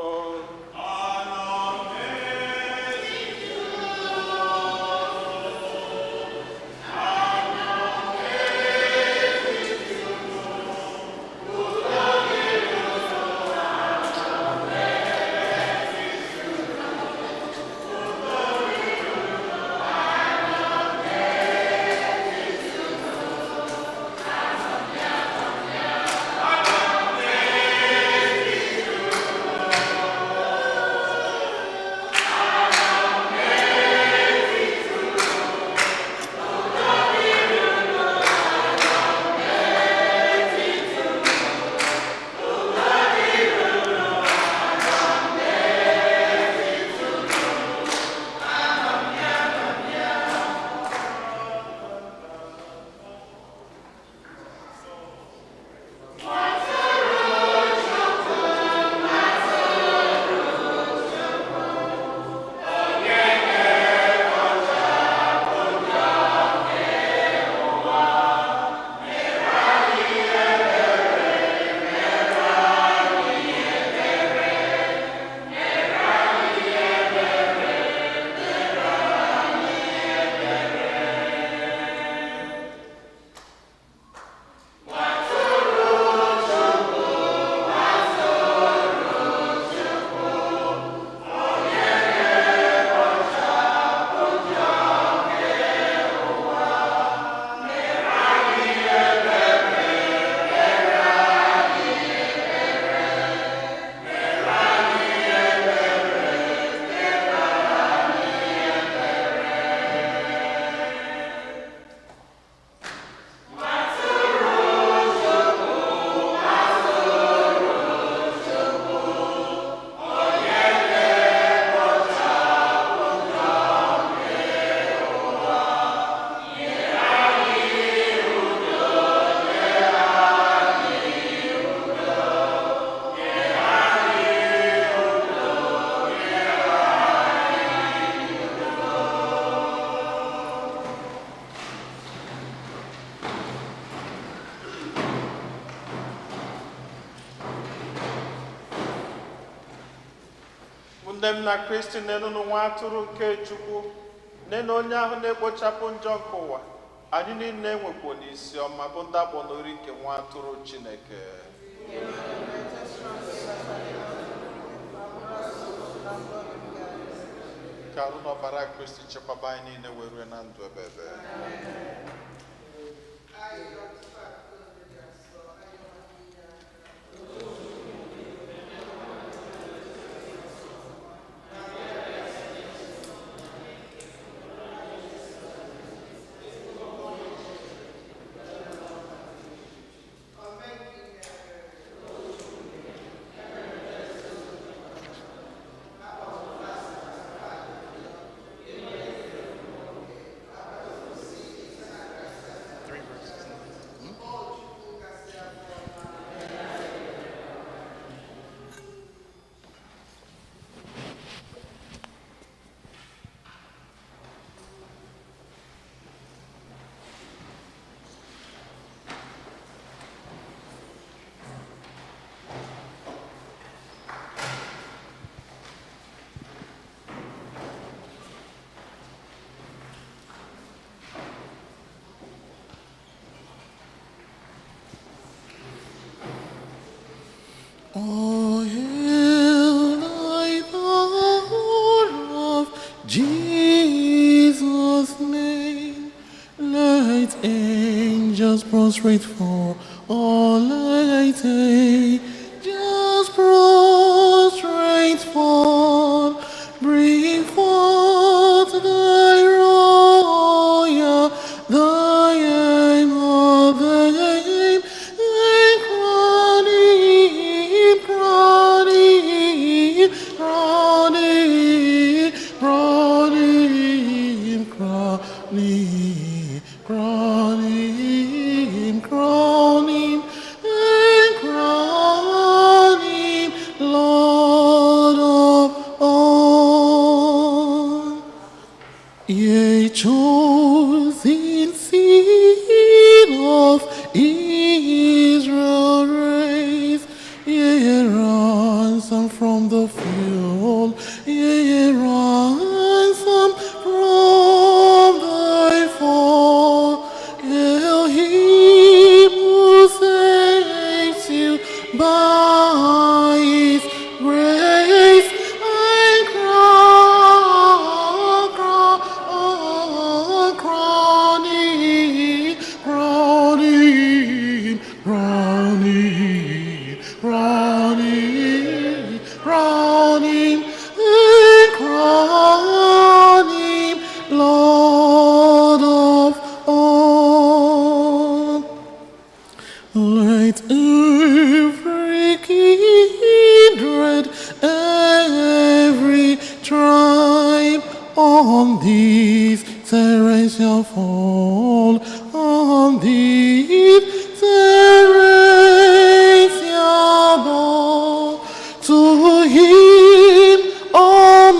Nne m na Kristi, nenụnụ nwa atụrụ nke Chukwu, nene onye ahụ na-ekpochapụ njọ nke ụwa. Anyị niile nwekwa n'isi ọma bụ ndakpọ n'ori nke nwa atụrụ Chineke. Ka arụ na ọbara Kristi chekwaba anyị niile wee rue na ndụ ebe ebe. O hail thy power of Jesus' name. Let angels prostrate for all let angels prostrate for. Bring forth thy royal, thy aim of aim, and crown him, crown him, crown. Yea, chosen seed of Israel, raise ye ransom from the fuel, ye ransom from thy fall. Elohim who saves you by his grace and crown him, crown him, crown him, crown him, crown him, and crown him, Lord of all. Let every kindred, every tribe on these terrains shall fall, on these terrains shall bow. To him all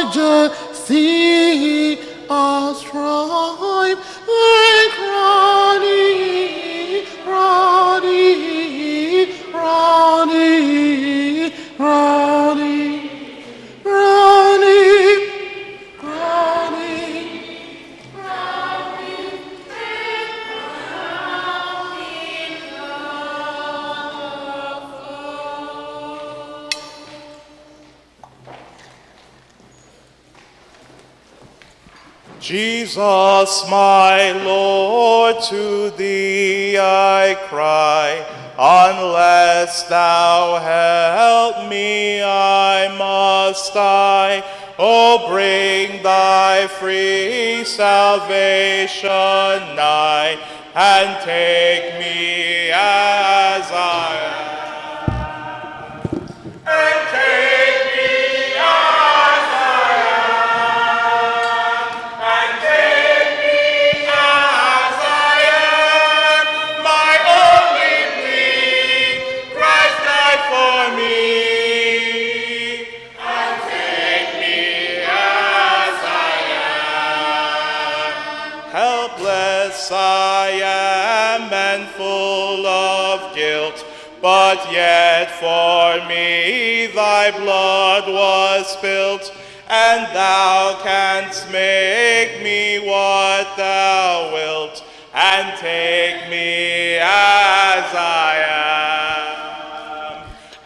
majesty ascribe, and crown him, crown him, crown him, crown him, crown him, crown him. Jesus, my Lord, to thee I cry. Unless thou help me, I must die. Oh, bring thy free salvation nigh, and take me as I am. And take me as I am. And take me as I am. My only plea, Christ died for me. And take me as I am. Helpless I am and full of guilt, but yet for me thy blood was spilt, and thou canst make me what thou wilt, and take me as I am.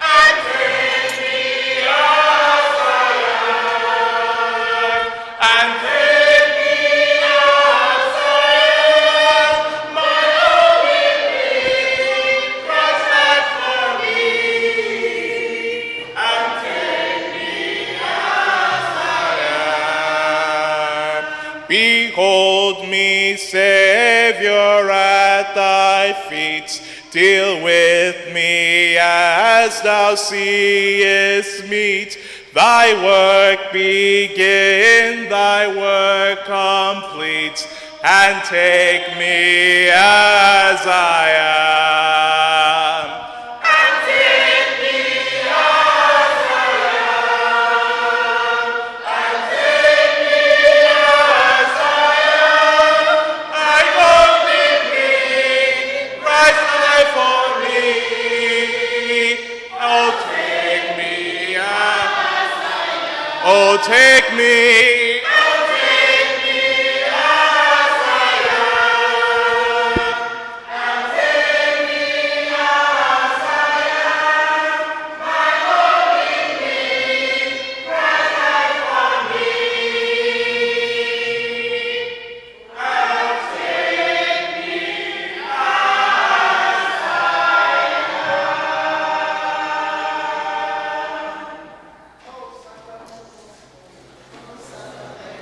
And take me as I am. And take me as I am. My only plea, Christ died for me. And take me as I am. Behold me, Savior, at thy feet. Deal with me as thou seest meet. Thy work begin, thy work complete, and take me as I am. And take me as I am. And take me as I am. I only plead, Christ died for me. Oh, take me as I am. Oh, take me. Oh, take me as I am. And take me as I am. My only plea, Christ died for me. And take me as I am.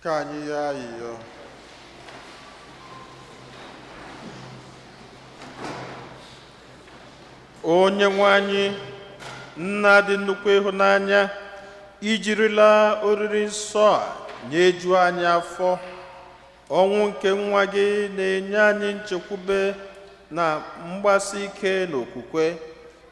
Ka anyị yọọ ayịyọ. Onye nwe anyị, nna dị nnukwu ịhụnanya, ijirila oriri nsọ a nyejuo anyị afọ. Ọnwụ nke nwa gị na-enye anyị nchekwube na mgbasi ike n'okwukwe.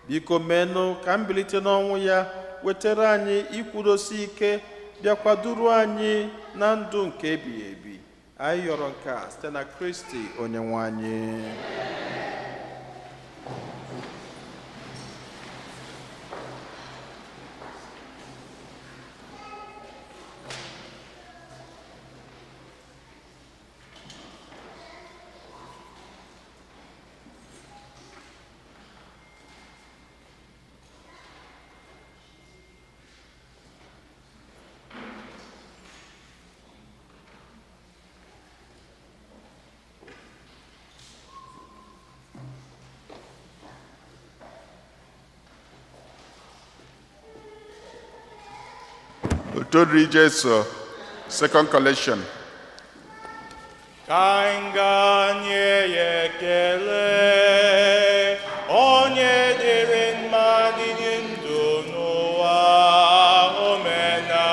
Biko menụ ka mbilite n'ọnwụ ya wetara anyị ikwudosi ike, bịakwa duru anyị na ndụ nke ebighị ebi. Anyị yọrọ nke a site na Kristi onye nwe anyị. Otodiri Jesu, second collection. Ka anyị gaa nye ya ekele, onye dịrị mma dị ndụ n'ụwa omena.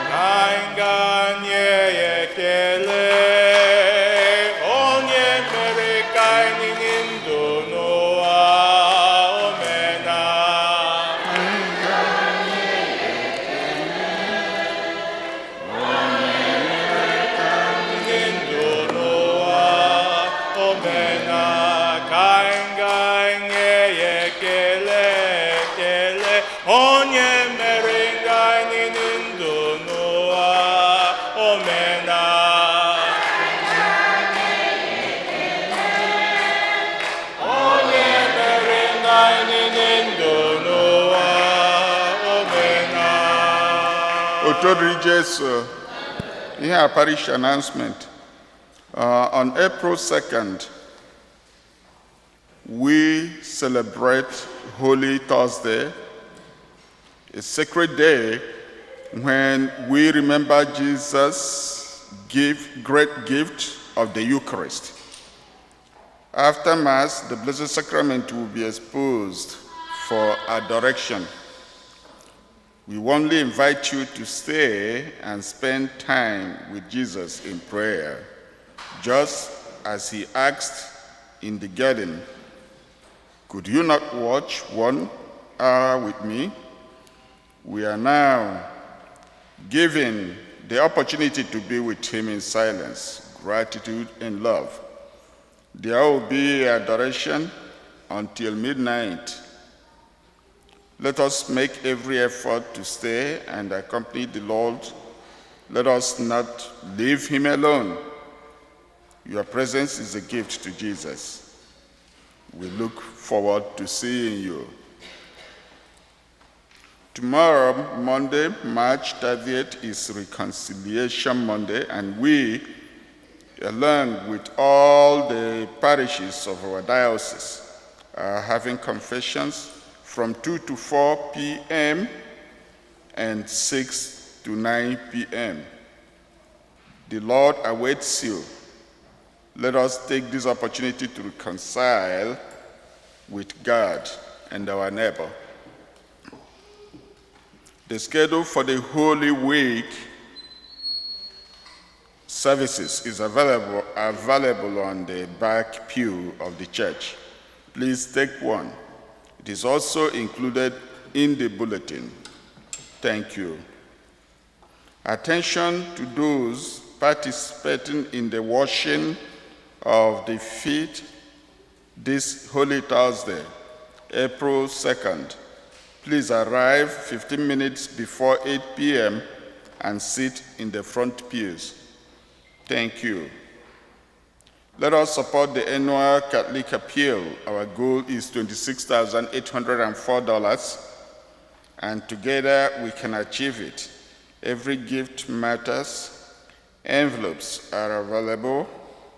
Ka anyị gaa nye ya ekele, onye mere ka anyị dị ndụ n'ụwa omena. Dị ndụ n'ụwa omena, ka anyị gaa nye ya ekele, ekele, onye mere ka anyị dị ndụ n'ụwa omena. Onye mere ka anyị dị ndụ n'ụwa omena. Otodiri Jesu, ihe a parish announcement. On April 2nd, we celebrate Holy Thursday, a sacred day when we remember Jesus' great gift of the Eucharist. After Mass, the Blessed Sacrament will be exposed for adoration. We warmly invite you to stay and spend time with Jesus in prayer, just as he asked in the garden, "Could you not watch 1 hour with me?" We are now given the opportunity to be with him in silence, gratitude, and love. There will be adoration until midnight. Let us make every effort to stay and accompany the Lord. Let us not leave him alone. Your presence is a gift to Jesus. We look forward to seeing you. Tomorrow, Monday, March 30th, is Reconciliation Monday, and we, along with all the parishes of our diocese, are having confessions from 2 to 4 p.m. and 6 to 9 p.m. The Lord awaits you. Let us take this opportunity to reconcile with God and our neighbor. The schedule for the Holy Week services is available on the back pew of the church. Please take one. It is also included in the bulletin. Thank you. Attention to those participating in the washing of the feet this Holy Thursday, April 2nd. Please arrive 15 minutes before 8 p.m. and sit in the front pews. Thank you. Let us support the annual Catholic Appeal. Our goal is $26,804, and together we can achieve it. Every gift matters. Envelopes are available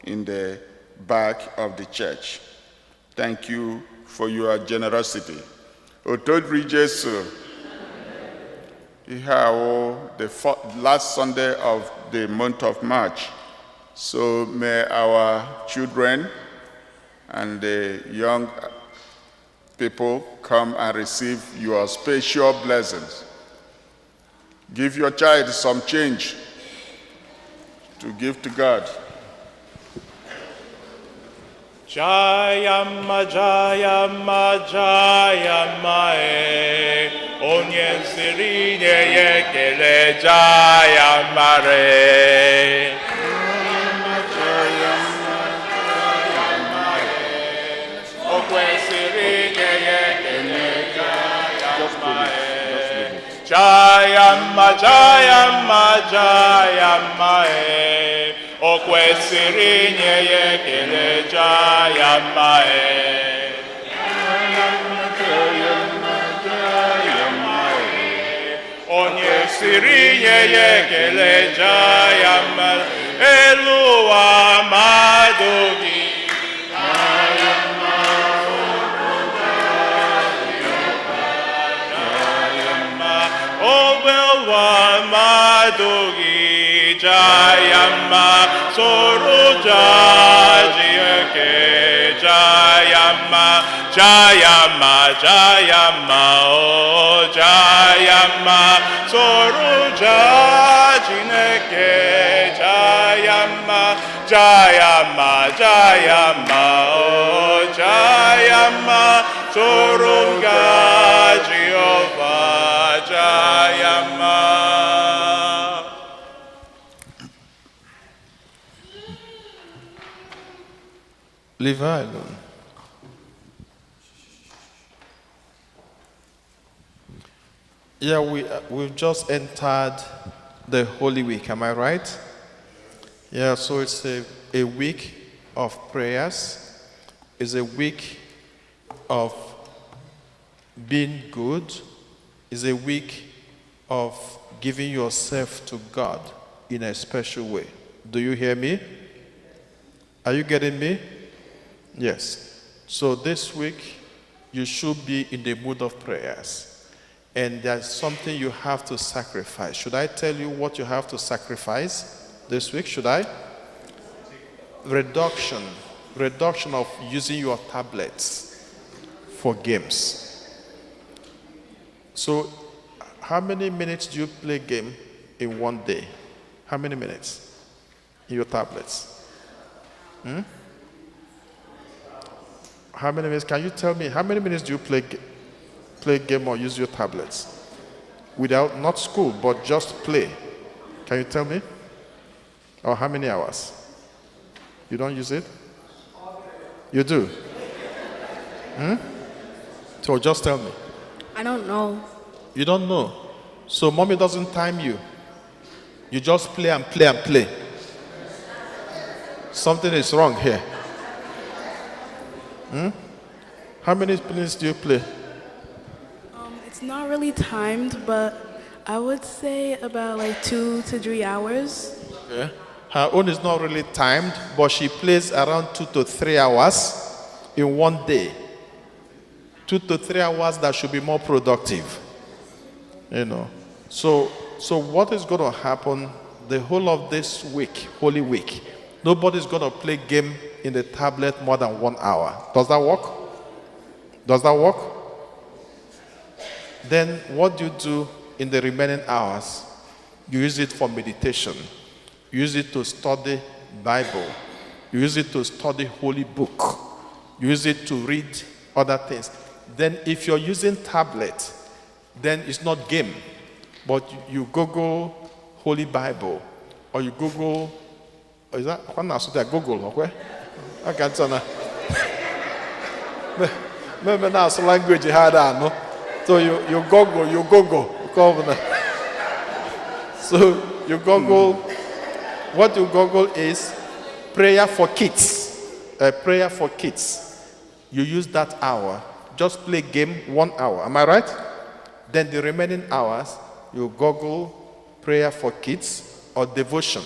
in the back of the church. Thank you for your generosity. Otodri Jesu. Ihe a wụ the last Sunday of the month of March. So may our children and the young people come and receive your special blessings. Give your child some change to give to God. Jayama, Jayama, Jayama, e. Onye siri nye ya ekele Jayama re. O kwesịrị inye ya ekele Jayama e. Jayama, Jayama, Jayama e. O kwesịrị inye ya ekele Jayama e. Onye siri inye ya ekele Jayama, elu ụwa mmadụ gị. Ogbe ụwa mmadụ gị Jayama, soro Chineke Jayama, Jayama, Jayama, o Jayama, soro Chineke Jayama, Jayama, Jayama, o Jayama, soro Jehova Jayama. Leave her alone. Yeah, we've just entered the Holy Week, am I right? Yeah, so it's a week of prayers. It's a week of being good. It's a week of giving yourself to God in a special way. Do you hear me? Are you getting me? Yes. So this week, you should be in the mood of prayers. And there's something you have to sacrifice. Should I tell you what you have to sacrifice this week? Should I? Reduction. Reduction of using your tablets for games. So how many minutes do you play game in one day? How many minutes in your tablets? How many minutes? Can you tell me how many minutes do you play game or use your tablets? Without, not school, but just play. Can you tell me? Or how many hours? You don't use it? You do? So just tell me. I don't know. You don't know. So mommy doesn't time you. You just play and play and play. Something is wrong here. How many minutes do you play? It's not really timed, but I would say about 2 to 3 hours. Okay. Her own is not really timed, but she plays around 2 to 3 hours in one day. 2 to 3 hours that should be more productive. So what is going to happen the whole of this week, Holy Week, nobody's going to play game in the tablet more than 1 hour. Does that work? Does that work? Then what do you do in the remaining hours? You use it for meditation. You use it to study Bible. You use it to study holy book. You use it to read other things. Then if you're using tablet, then it's not game. But you Google Holy Bible, or you Google, is that one Google, okay? I can't tell now. Maybe now it's language hard, no? So you Google, you Google. So you Google, what you Google is prayer for kids. Prayer for kids. You use that hour. Just play game 1 hour. Am I right? Then the remaining hours, you Google prayer for kids or devotion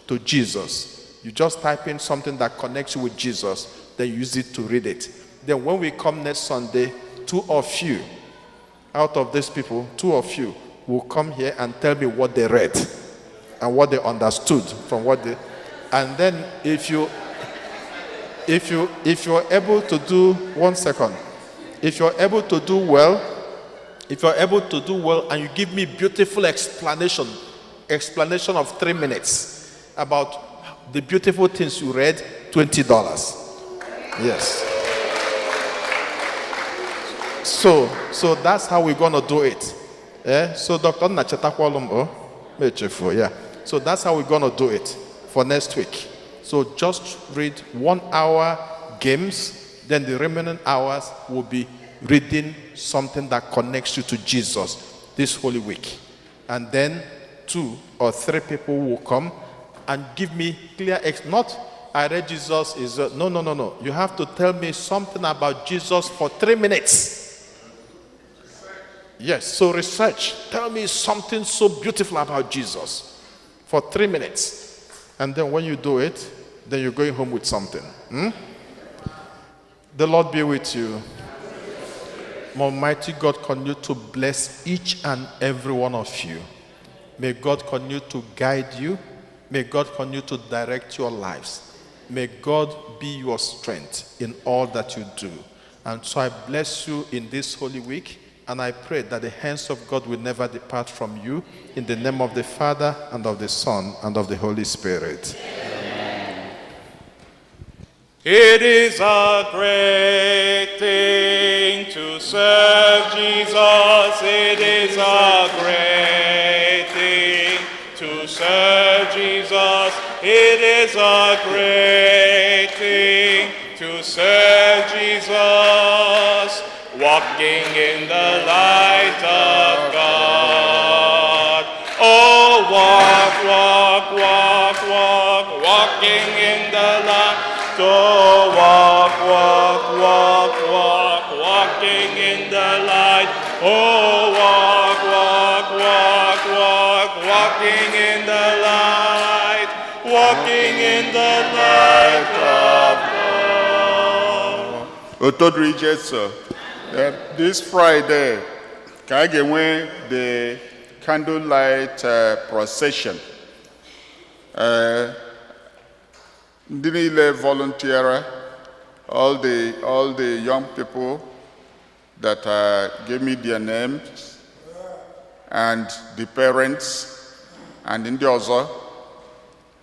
to Jesus. You just type in something that connects you with Jesus, then use it to read it. Then when we come next Sunday, two of you, out of these people, two of you will come here and tell me what they read and what they understood from what they. And then if you're able to do, one second, if you're able to do well, if you're able to do well and you give me beautiful explanation of 3 minutes about the beautiful things you read, $20. Yes. So that's how we're gonna do it. Eh? So Dr. Nachetakwalum, oh, mechefuo, yeah. So that's how we're gonna do it for next week. So just read 1 hour games, then the remaining hours will be reading something that connects you to Jesus this Holy Week. And then two or three people will come and give me clear not I read Jesus is no. You have to tell me something about Jesus for 3 minutes. Yes, so research. Tell me something so beautiful about Jesus for 3 minutes. And then when you do it, then you're going home with something. The Lord be with you. Almighty God continue to bless each and every one of you. May God continue to guide you. May God continue to direct your lives. May God be your strength in all that you do. And so I bless you in this Holy Week, and I pray that the hands of God will never depart from you. In the name of the Father, and of the Son, and of the Holy Spirit. It is a great thing to serve Jesus. It is a great thing to serve Jesus. It is a great thing to serve Jesus. Walking in the light of God. Oh, walk, walk, walk, walk, walking in the light. Oh, walk, walk, walk, walk, walking in the light. Oh, walk, walk, walk, walk, walking in the light, walking in the light of God. Otito dịrị Jesu. This Friday, ka a ga-enwe the candlelight procession. Ndị niile volunteer, all the young people that gave me their names, and the parents, and ndị ọzọ,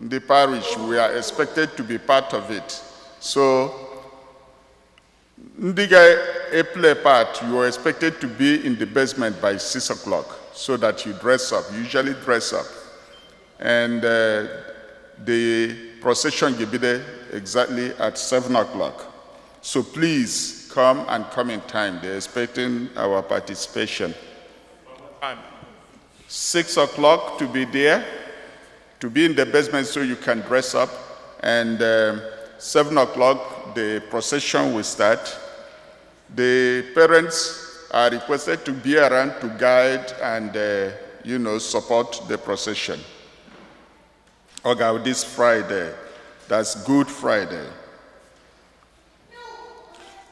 ndị parish, we are expected to be part of it. So, ndị ga-play part, you are expected to be in the basement by 6 o'clock so that you dress up, you usually dress up. And the procession will be there exactly at 7 o'clock. So please come and come in time. They're expecting our participation. Time. 6 o'clock to be there, to be in the basement so you can dress up. And 7 o'clock, the procession will start. The parents are requested to be around to guide and support the procession. Okay, this Friday, that's Good Friday.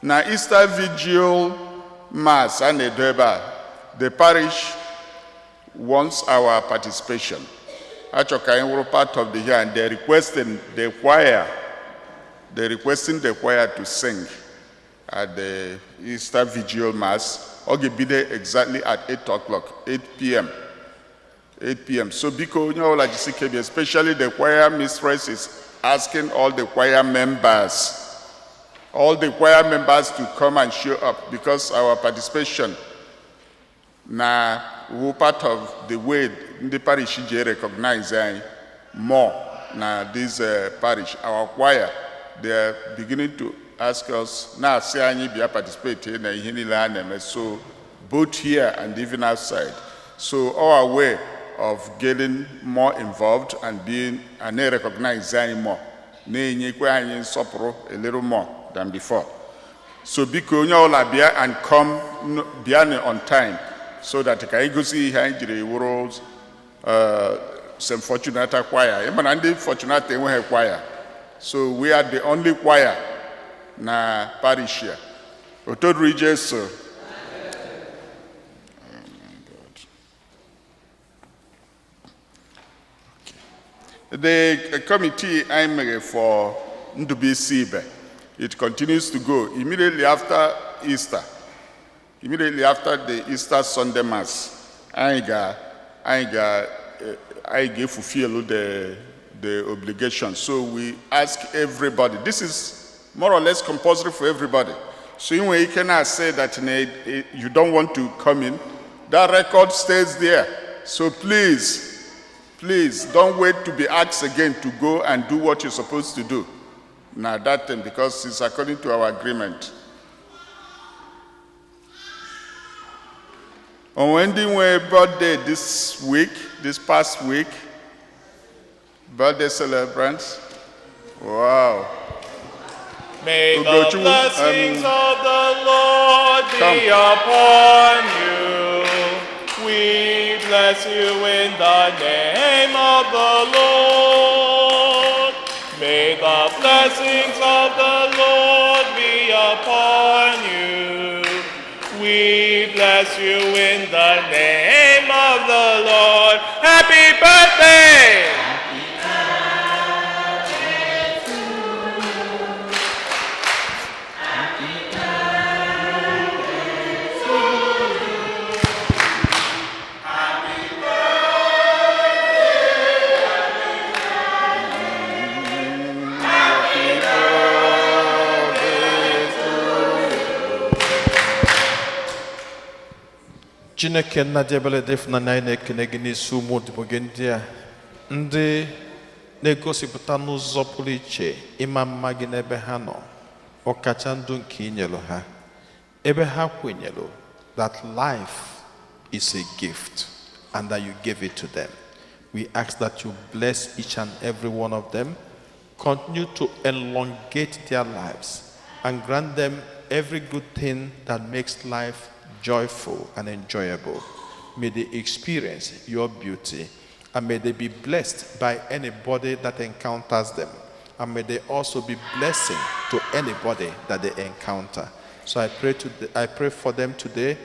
Now, Easter Vigil Mass a na-edo ebe a, the parish wants our participation. Achọ ka anyị wụrụ part of the here, and they're requesting the choir, they're requesting the choir to sing at the Easter Vigil Mass. Ọ ga-ebido exactly at 8 o'clock, 8 p.m. 8 p.m. So biko onye ọbụla jisi ike bịa, especially the choir mistress is asking all the choir members to come and show up because our participation na wụ part of the way ndị parish ji recognize anyị more na this parish. Our choir, they are beginning to ask us, na-asị anyị bịa participate na ihe niile ha na-eme, so both here and even outside. So our way of getting more involved and being and na-recognize anyị more, na-enyekwa anyị nsọpụrụ a little more than before. So biko onye ọbụla bịa and come bịa on time so that ka anyị gosi ihe anyị jiri wụrụ St. Fortunata choir. Ịma na ndị Fortunata enweghị choir. So we are the only choir na parish here. Otito dịrị Jesu. Oh my God. The committee I'm for Ndubisi Ibe, it continues to go immediately after Easter. Immediately after the Easter Sunday Mass, anyị ga-fulfill the obligation. So we ask everybody. This is more or less compulsory for everybody. So you cannot say that you don't want to come in. That record stays there. So please, please don't wait to be asked again to go and do what you're supposed to do. Now that thing, because it's according to our agreement. On Wendy birthday this week, this past week, birthday celebrants. Wow. May the Ugochukwu, blessings of the Lord be come. Upon you. We bless you in the name of the Lord. May the blessings of the Lord be upon you. We bless you in the name of the Lord. Happy birthday! Chineke nna dị ebere dị ịfụnanya, anyị na-ekene gị n'isi ụmụ odibo gị ndị a, ndị na-egosipụta n'ụzọ pụrụ iche ịma mma gị n'ebe ha nọ, ọkacha ndụ nke ị nyere ha, ebe ha kwenyere that life is a gift and that you gave it to them. We ask that you bless each and every one of them, continue to elongate their lives and grant them every good thing that makes life joyful and enjoyable. May they experience your beauty and may they be blessed by anybody that encounters them. And may they also be blessing to anybody that they encounter. So I pray for them today,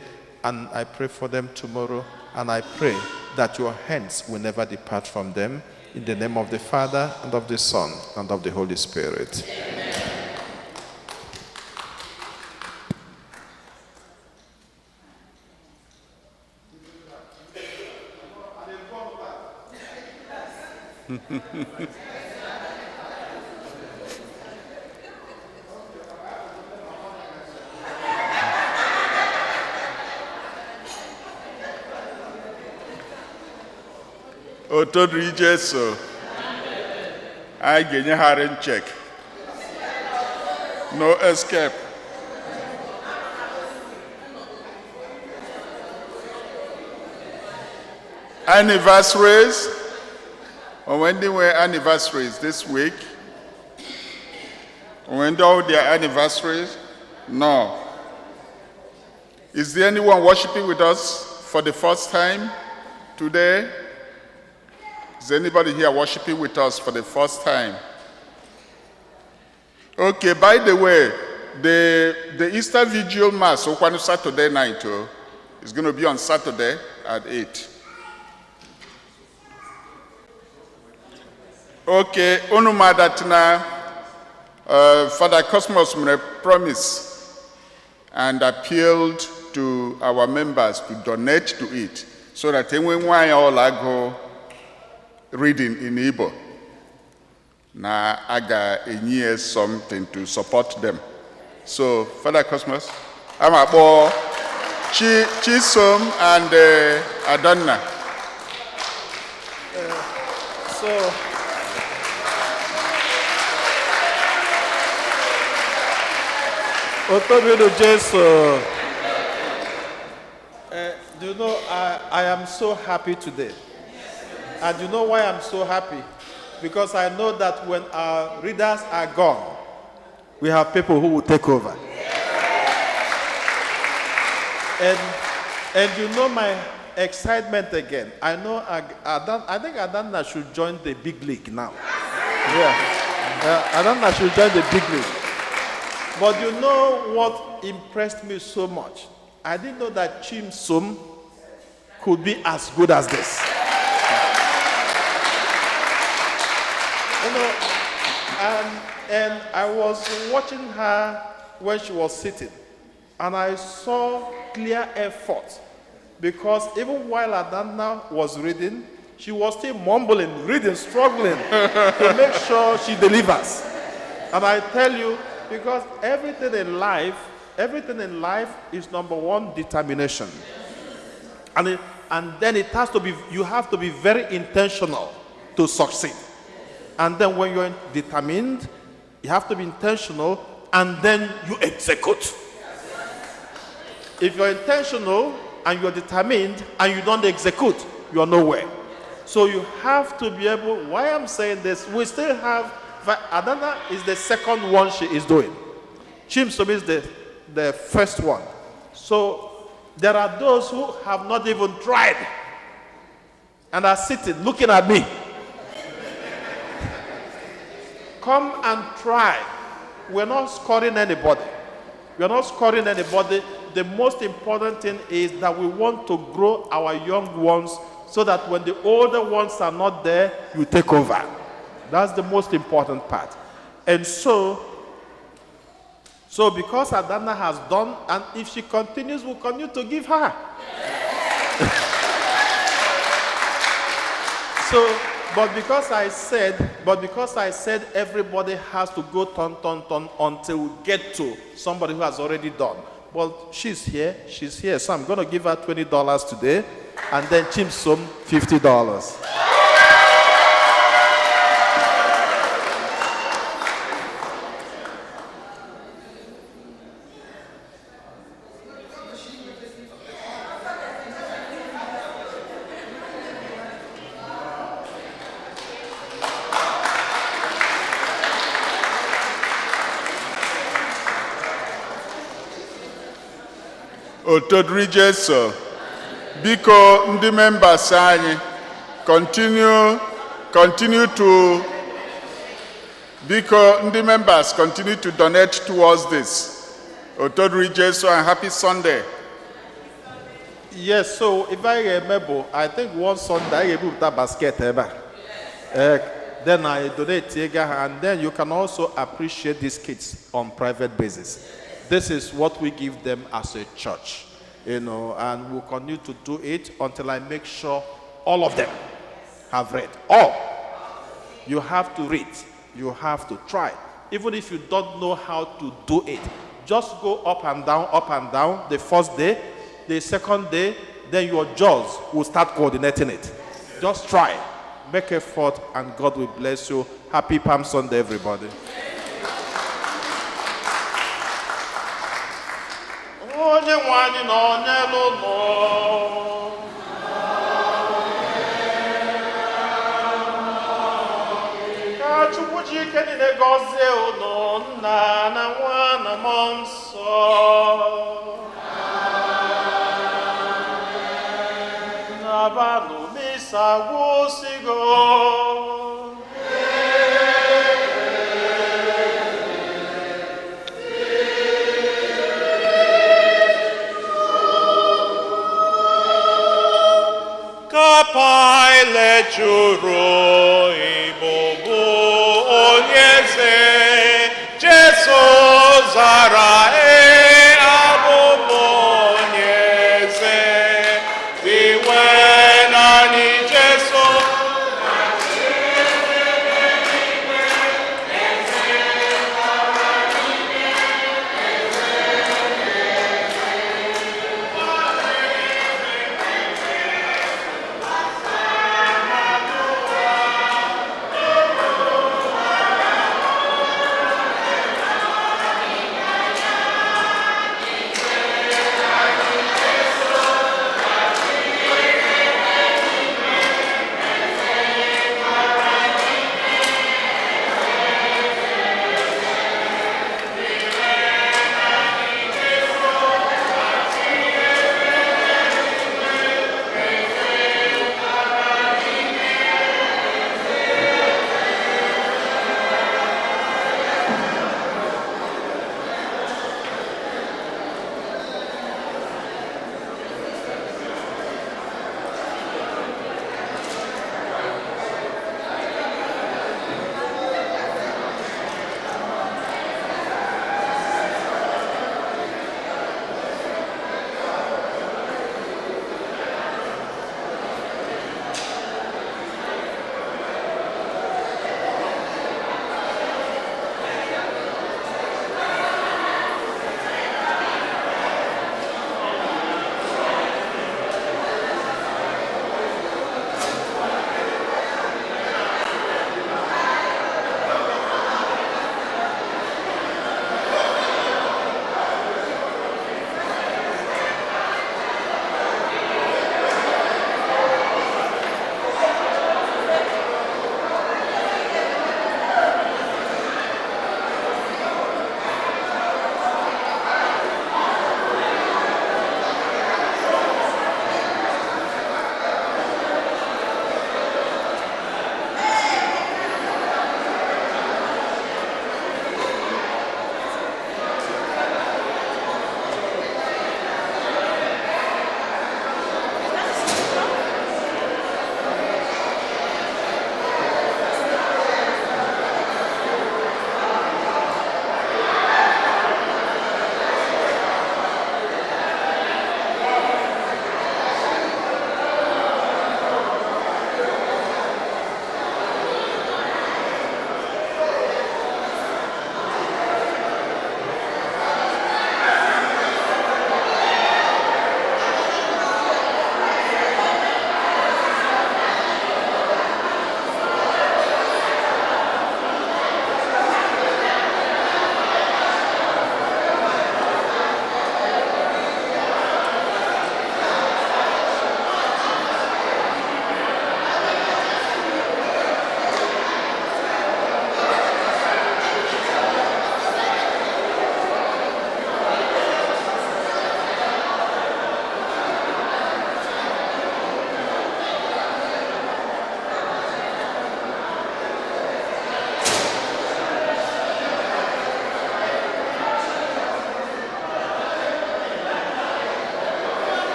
and I pray for them tomorrow, and I pray that your hands will never depart from them. In the name of the Father, and of the Son, and of the Holy Spirit. Otito dịrị Jesu. Anyị ga-enye ha rain check. No escape. Anniversaries. Or when they were anniversaries this week? When all their anniversaries? No. Is there anyone worshiping with us for the first time today? Is anybody here worshiping with us for the first time? Okay, by the way, the Easter Vigil Mass, Okwanu Saturday night, oh, is going to be on Saturday at 8. Okay, unu ma that na Father Cosmos made a promise and appealed to our members to donate to it so that enwe nwanyị ọla go reading in Igbo na aga enye something to support them. So, Father Cosmos, I'm akpọ Chi Chisom and Adanna. So, Otito dịrị Jesu. Do you know, I am so happy today. And you know why I'm so happy? Because I know that when our readers are gone, we have people who will take over. And you know my excitement again. I know Adan, I think Adanna should join the big league now. Yeah. Adanna should join the big league. But you know what impressed me so much? I didn't know that Chimsom could be as good as this. And I was watching her when she was sitting, and I saw clear effort, because even while Adanna was reading, she was still mumbling, reading, struggling to make sure she delivers. And I tell you, because everything in life is number one, determination. And then it has to be, you have to be very intentional to succeed. And then when you're determined, you have to be intentional, and then you execute. If you're intentional and you're determined and you don't execute, you're nowhere. So you have to be able, why I'm saying this, we still have, Adanna is the second one she is doing. Chimsom is the first one. So there are those who have not even tried and are sitting looking at me. Come and try. We're not scoring anybody. We're not scoring anybody. The most important thing is that we want to grow our young ones so that when the older ones are not there, you take over. That's the most important part. And so because Adanna has done, and if she continues, we'll continue to give her. But because I said everybody has to go turn, turn, turn until we get to somebody who has already done. Well, she's here, so I'm going to give her $20 today, and then Chimsom $50. Otito dịrị Jesu. Biko, ndị members anyị, continue to, biko, ndị members, continue to donate towards this. Otito dịrị Jesu and happy Sunday. Yes, so if I remember, I think one Sunday I ebupụta basket ebe a. Then I donate ego ahụ, and then you can also appreciate these kids on private basis. This is what we give them as a church, and we'll continue to do it until I make sure all of them have read. All. You have to read. You have to try. Even if you don't know how to do it, just go up and down, up and down the first day, the second day, then your jaws will start coordinating it. Just try. Make effort, and God will bless you. Happy Palm Sunday, everybody. Onye nwe anyị nọ n'elu ụlọ. Ka Chukwu ji ike niile gọzie unu, Nna na Nwa na Mmụọ Nsọ. Nabanụ, misa gwụsịgo. Ka Pilate jụrụ.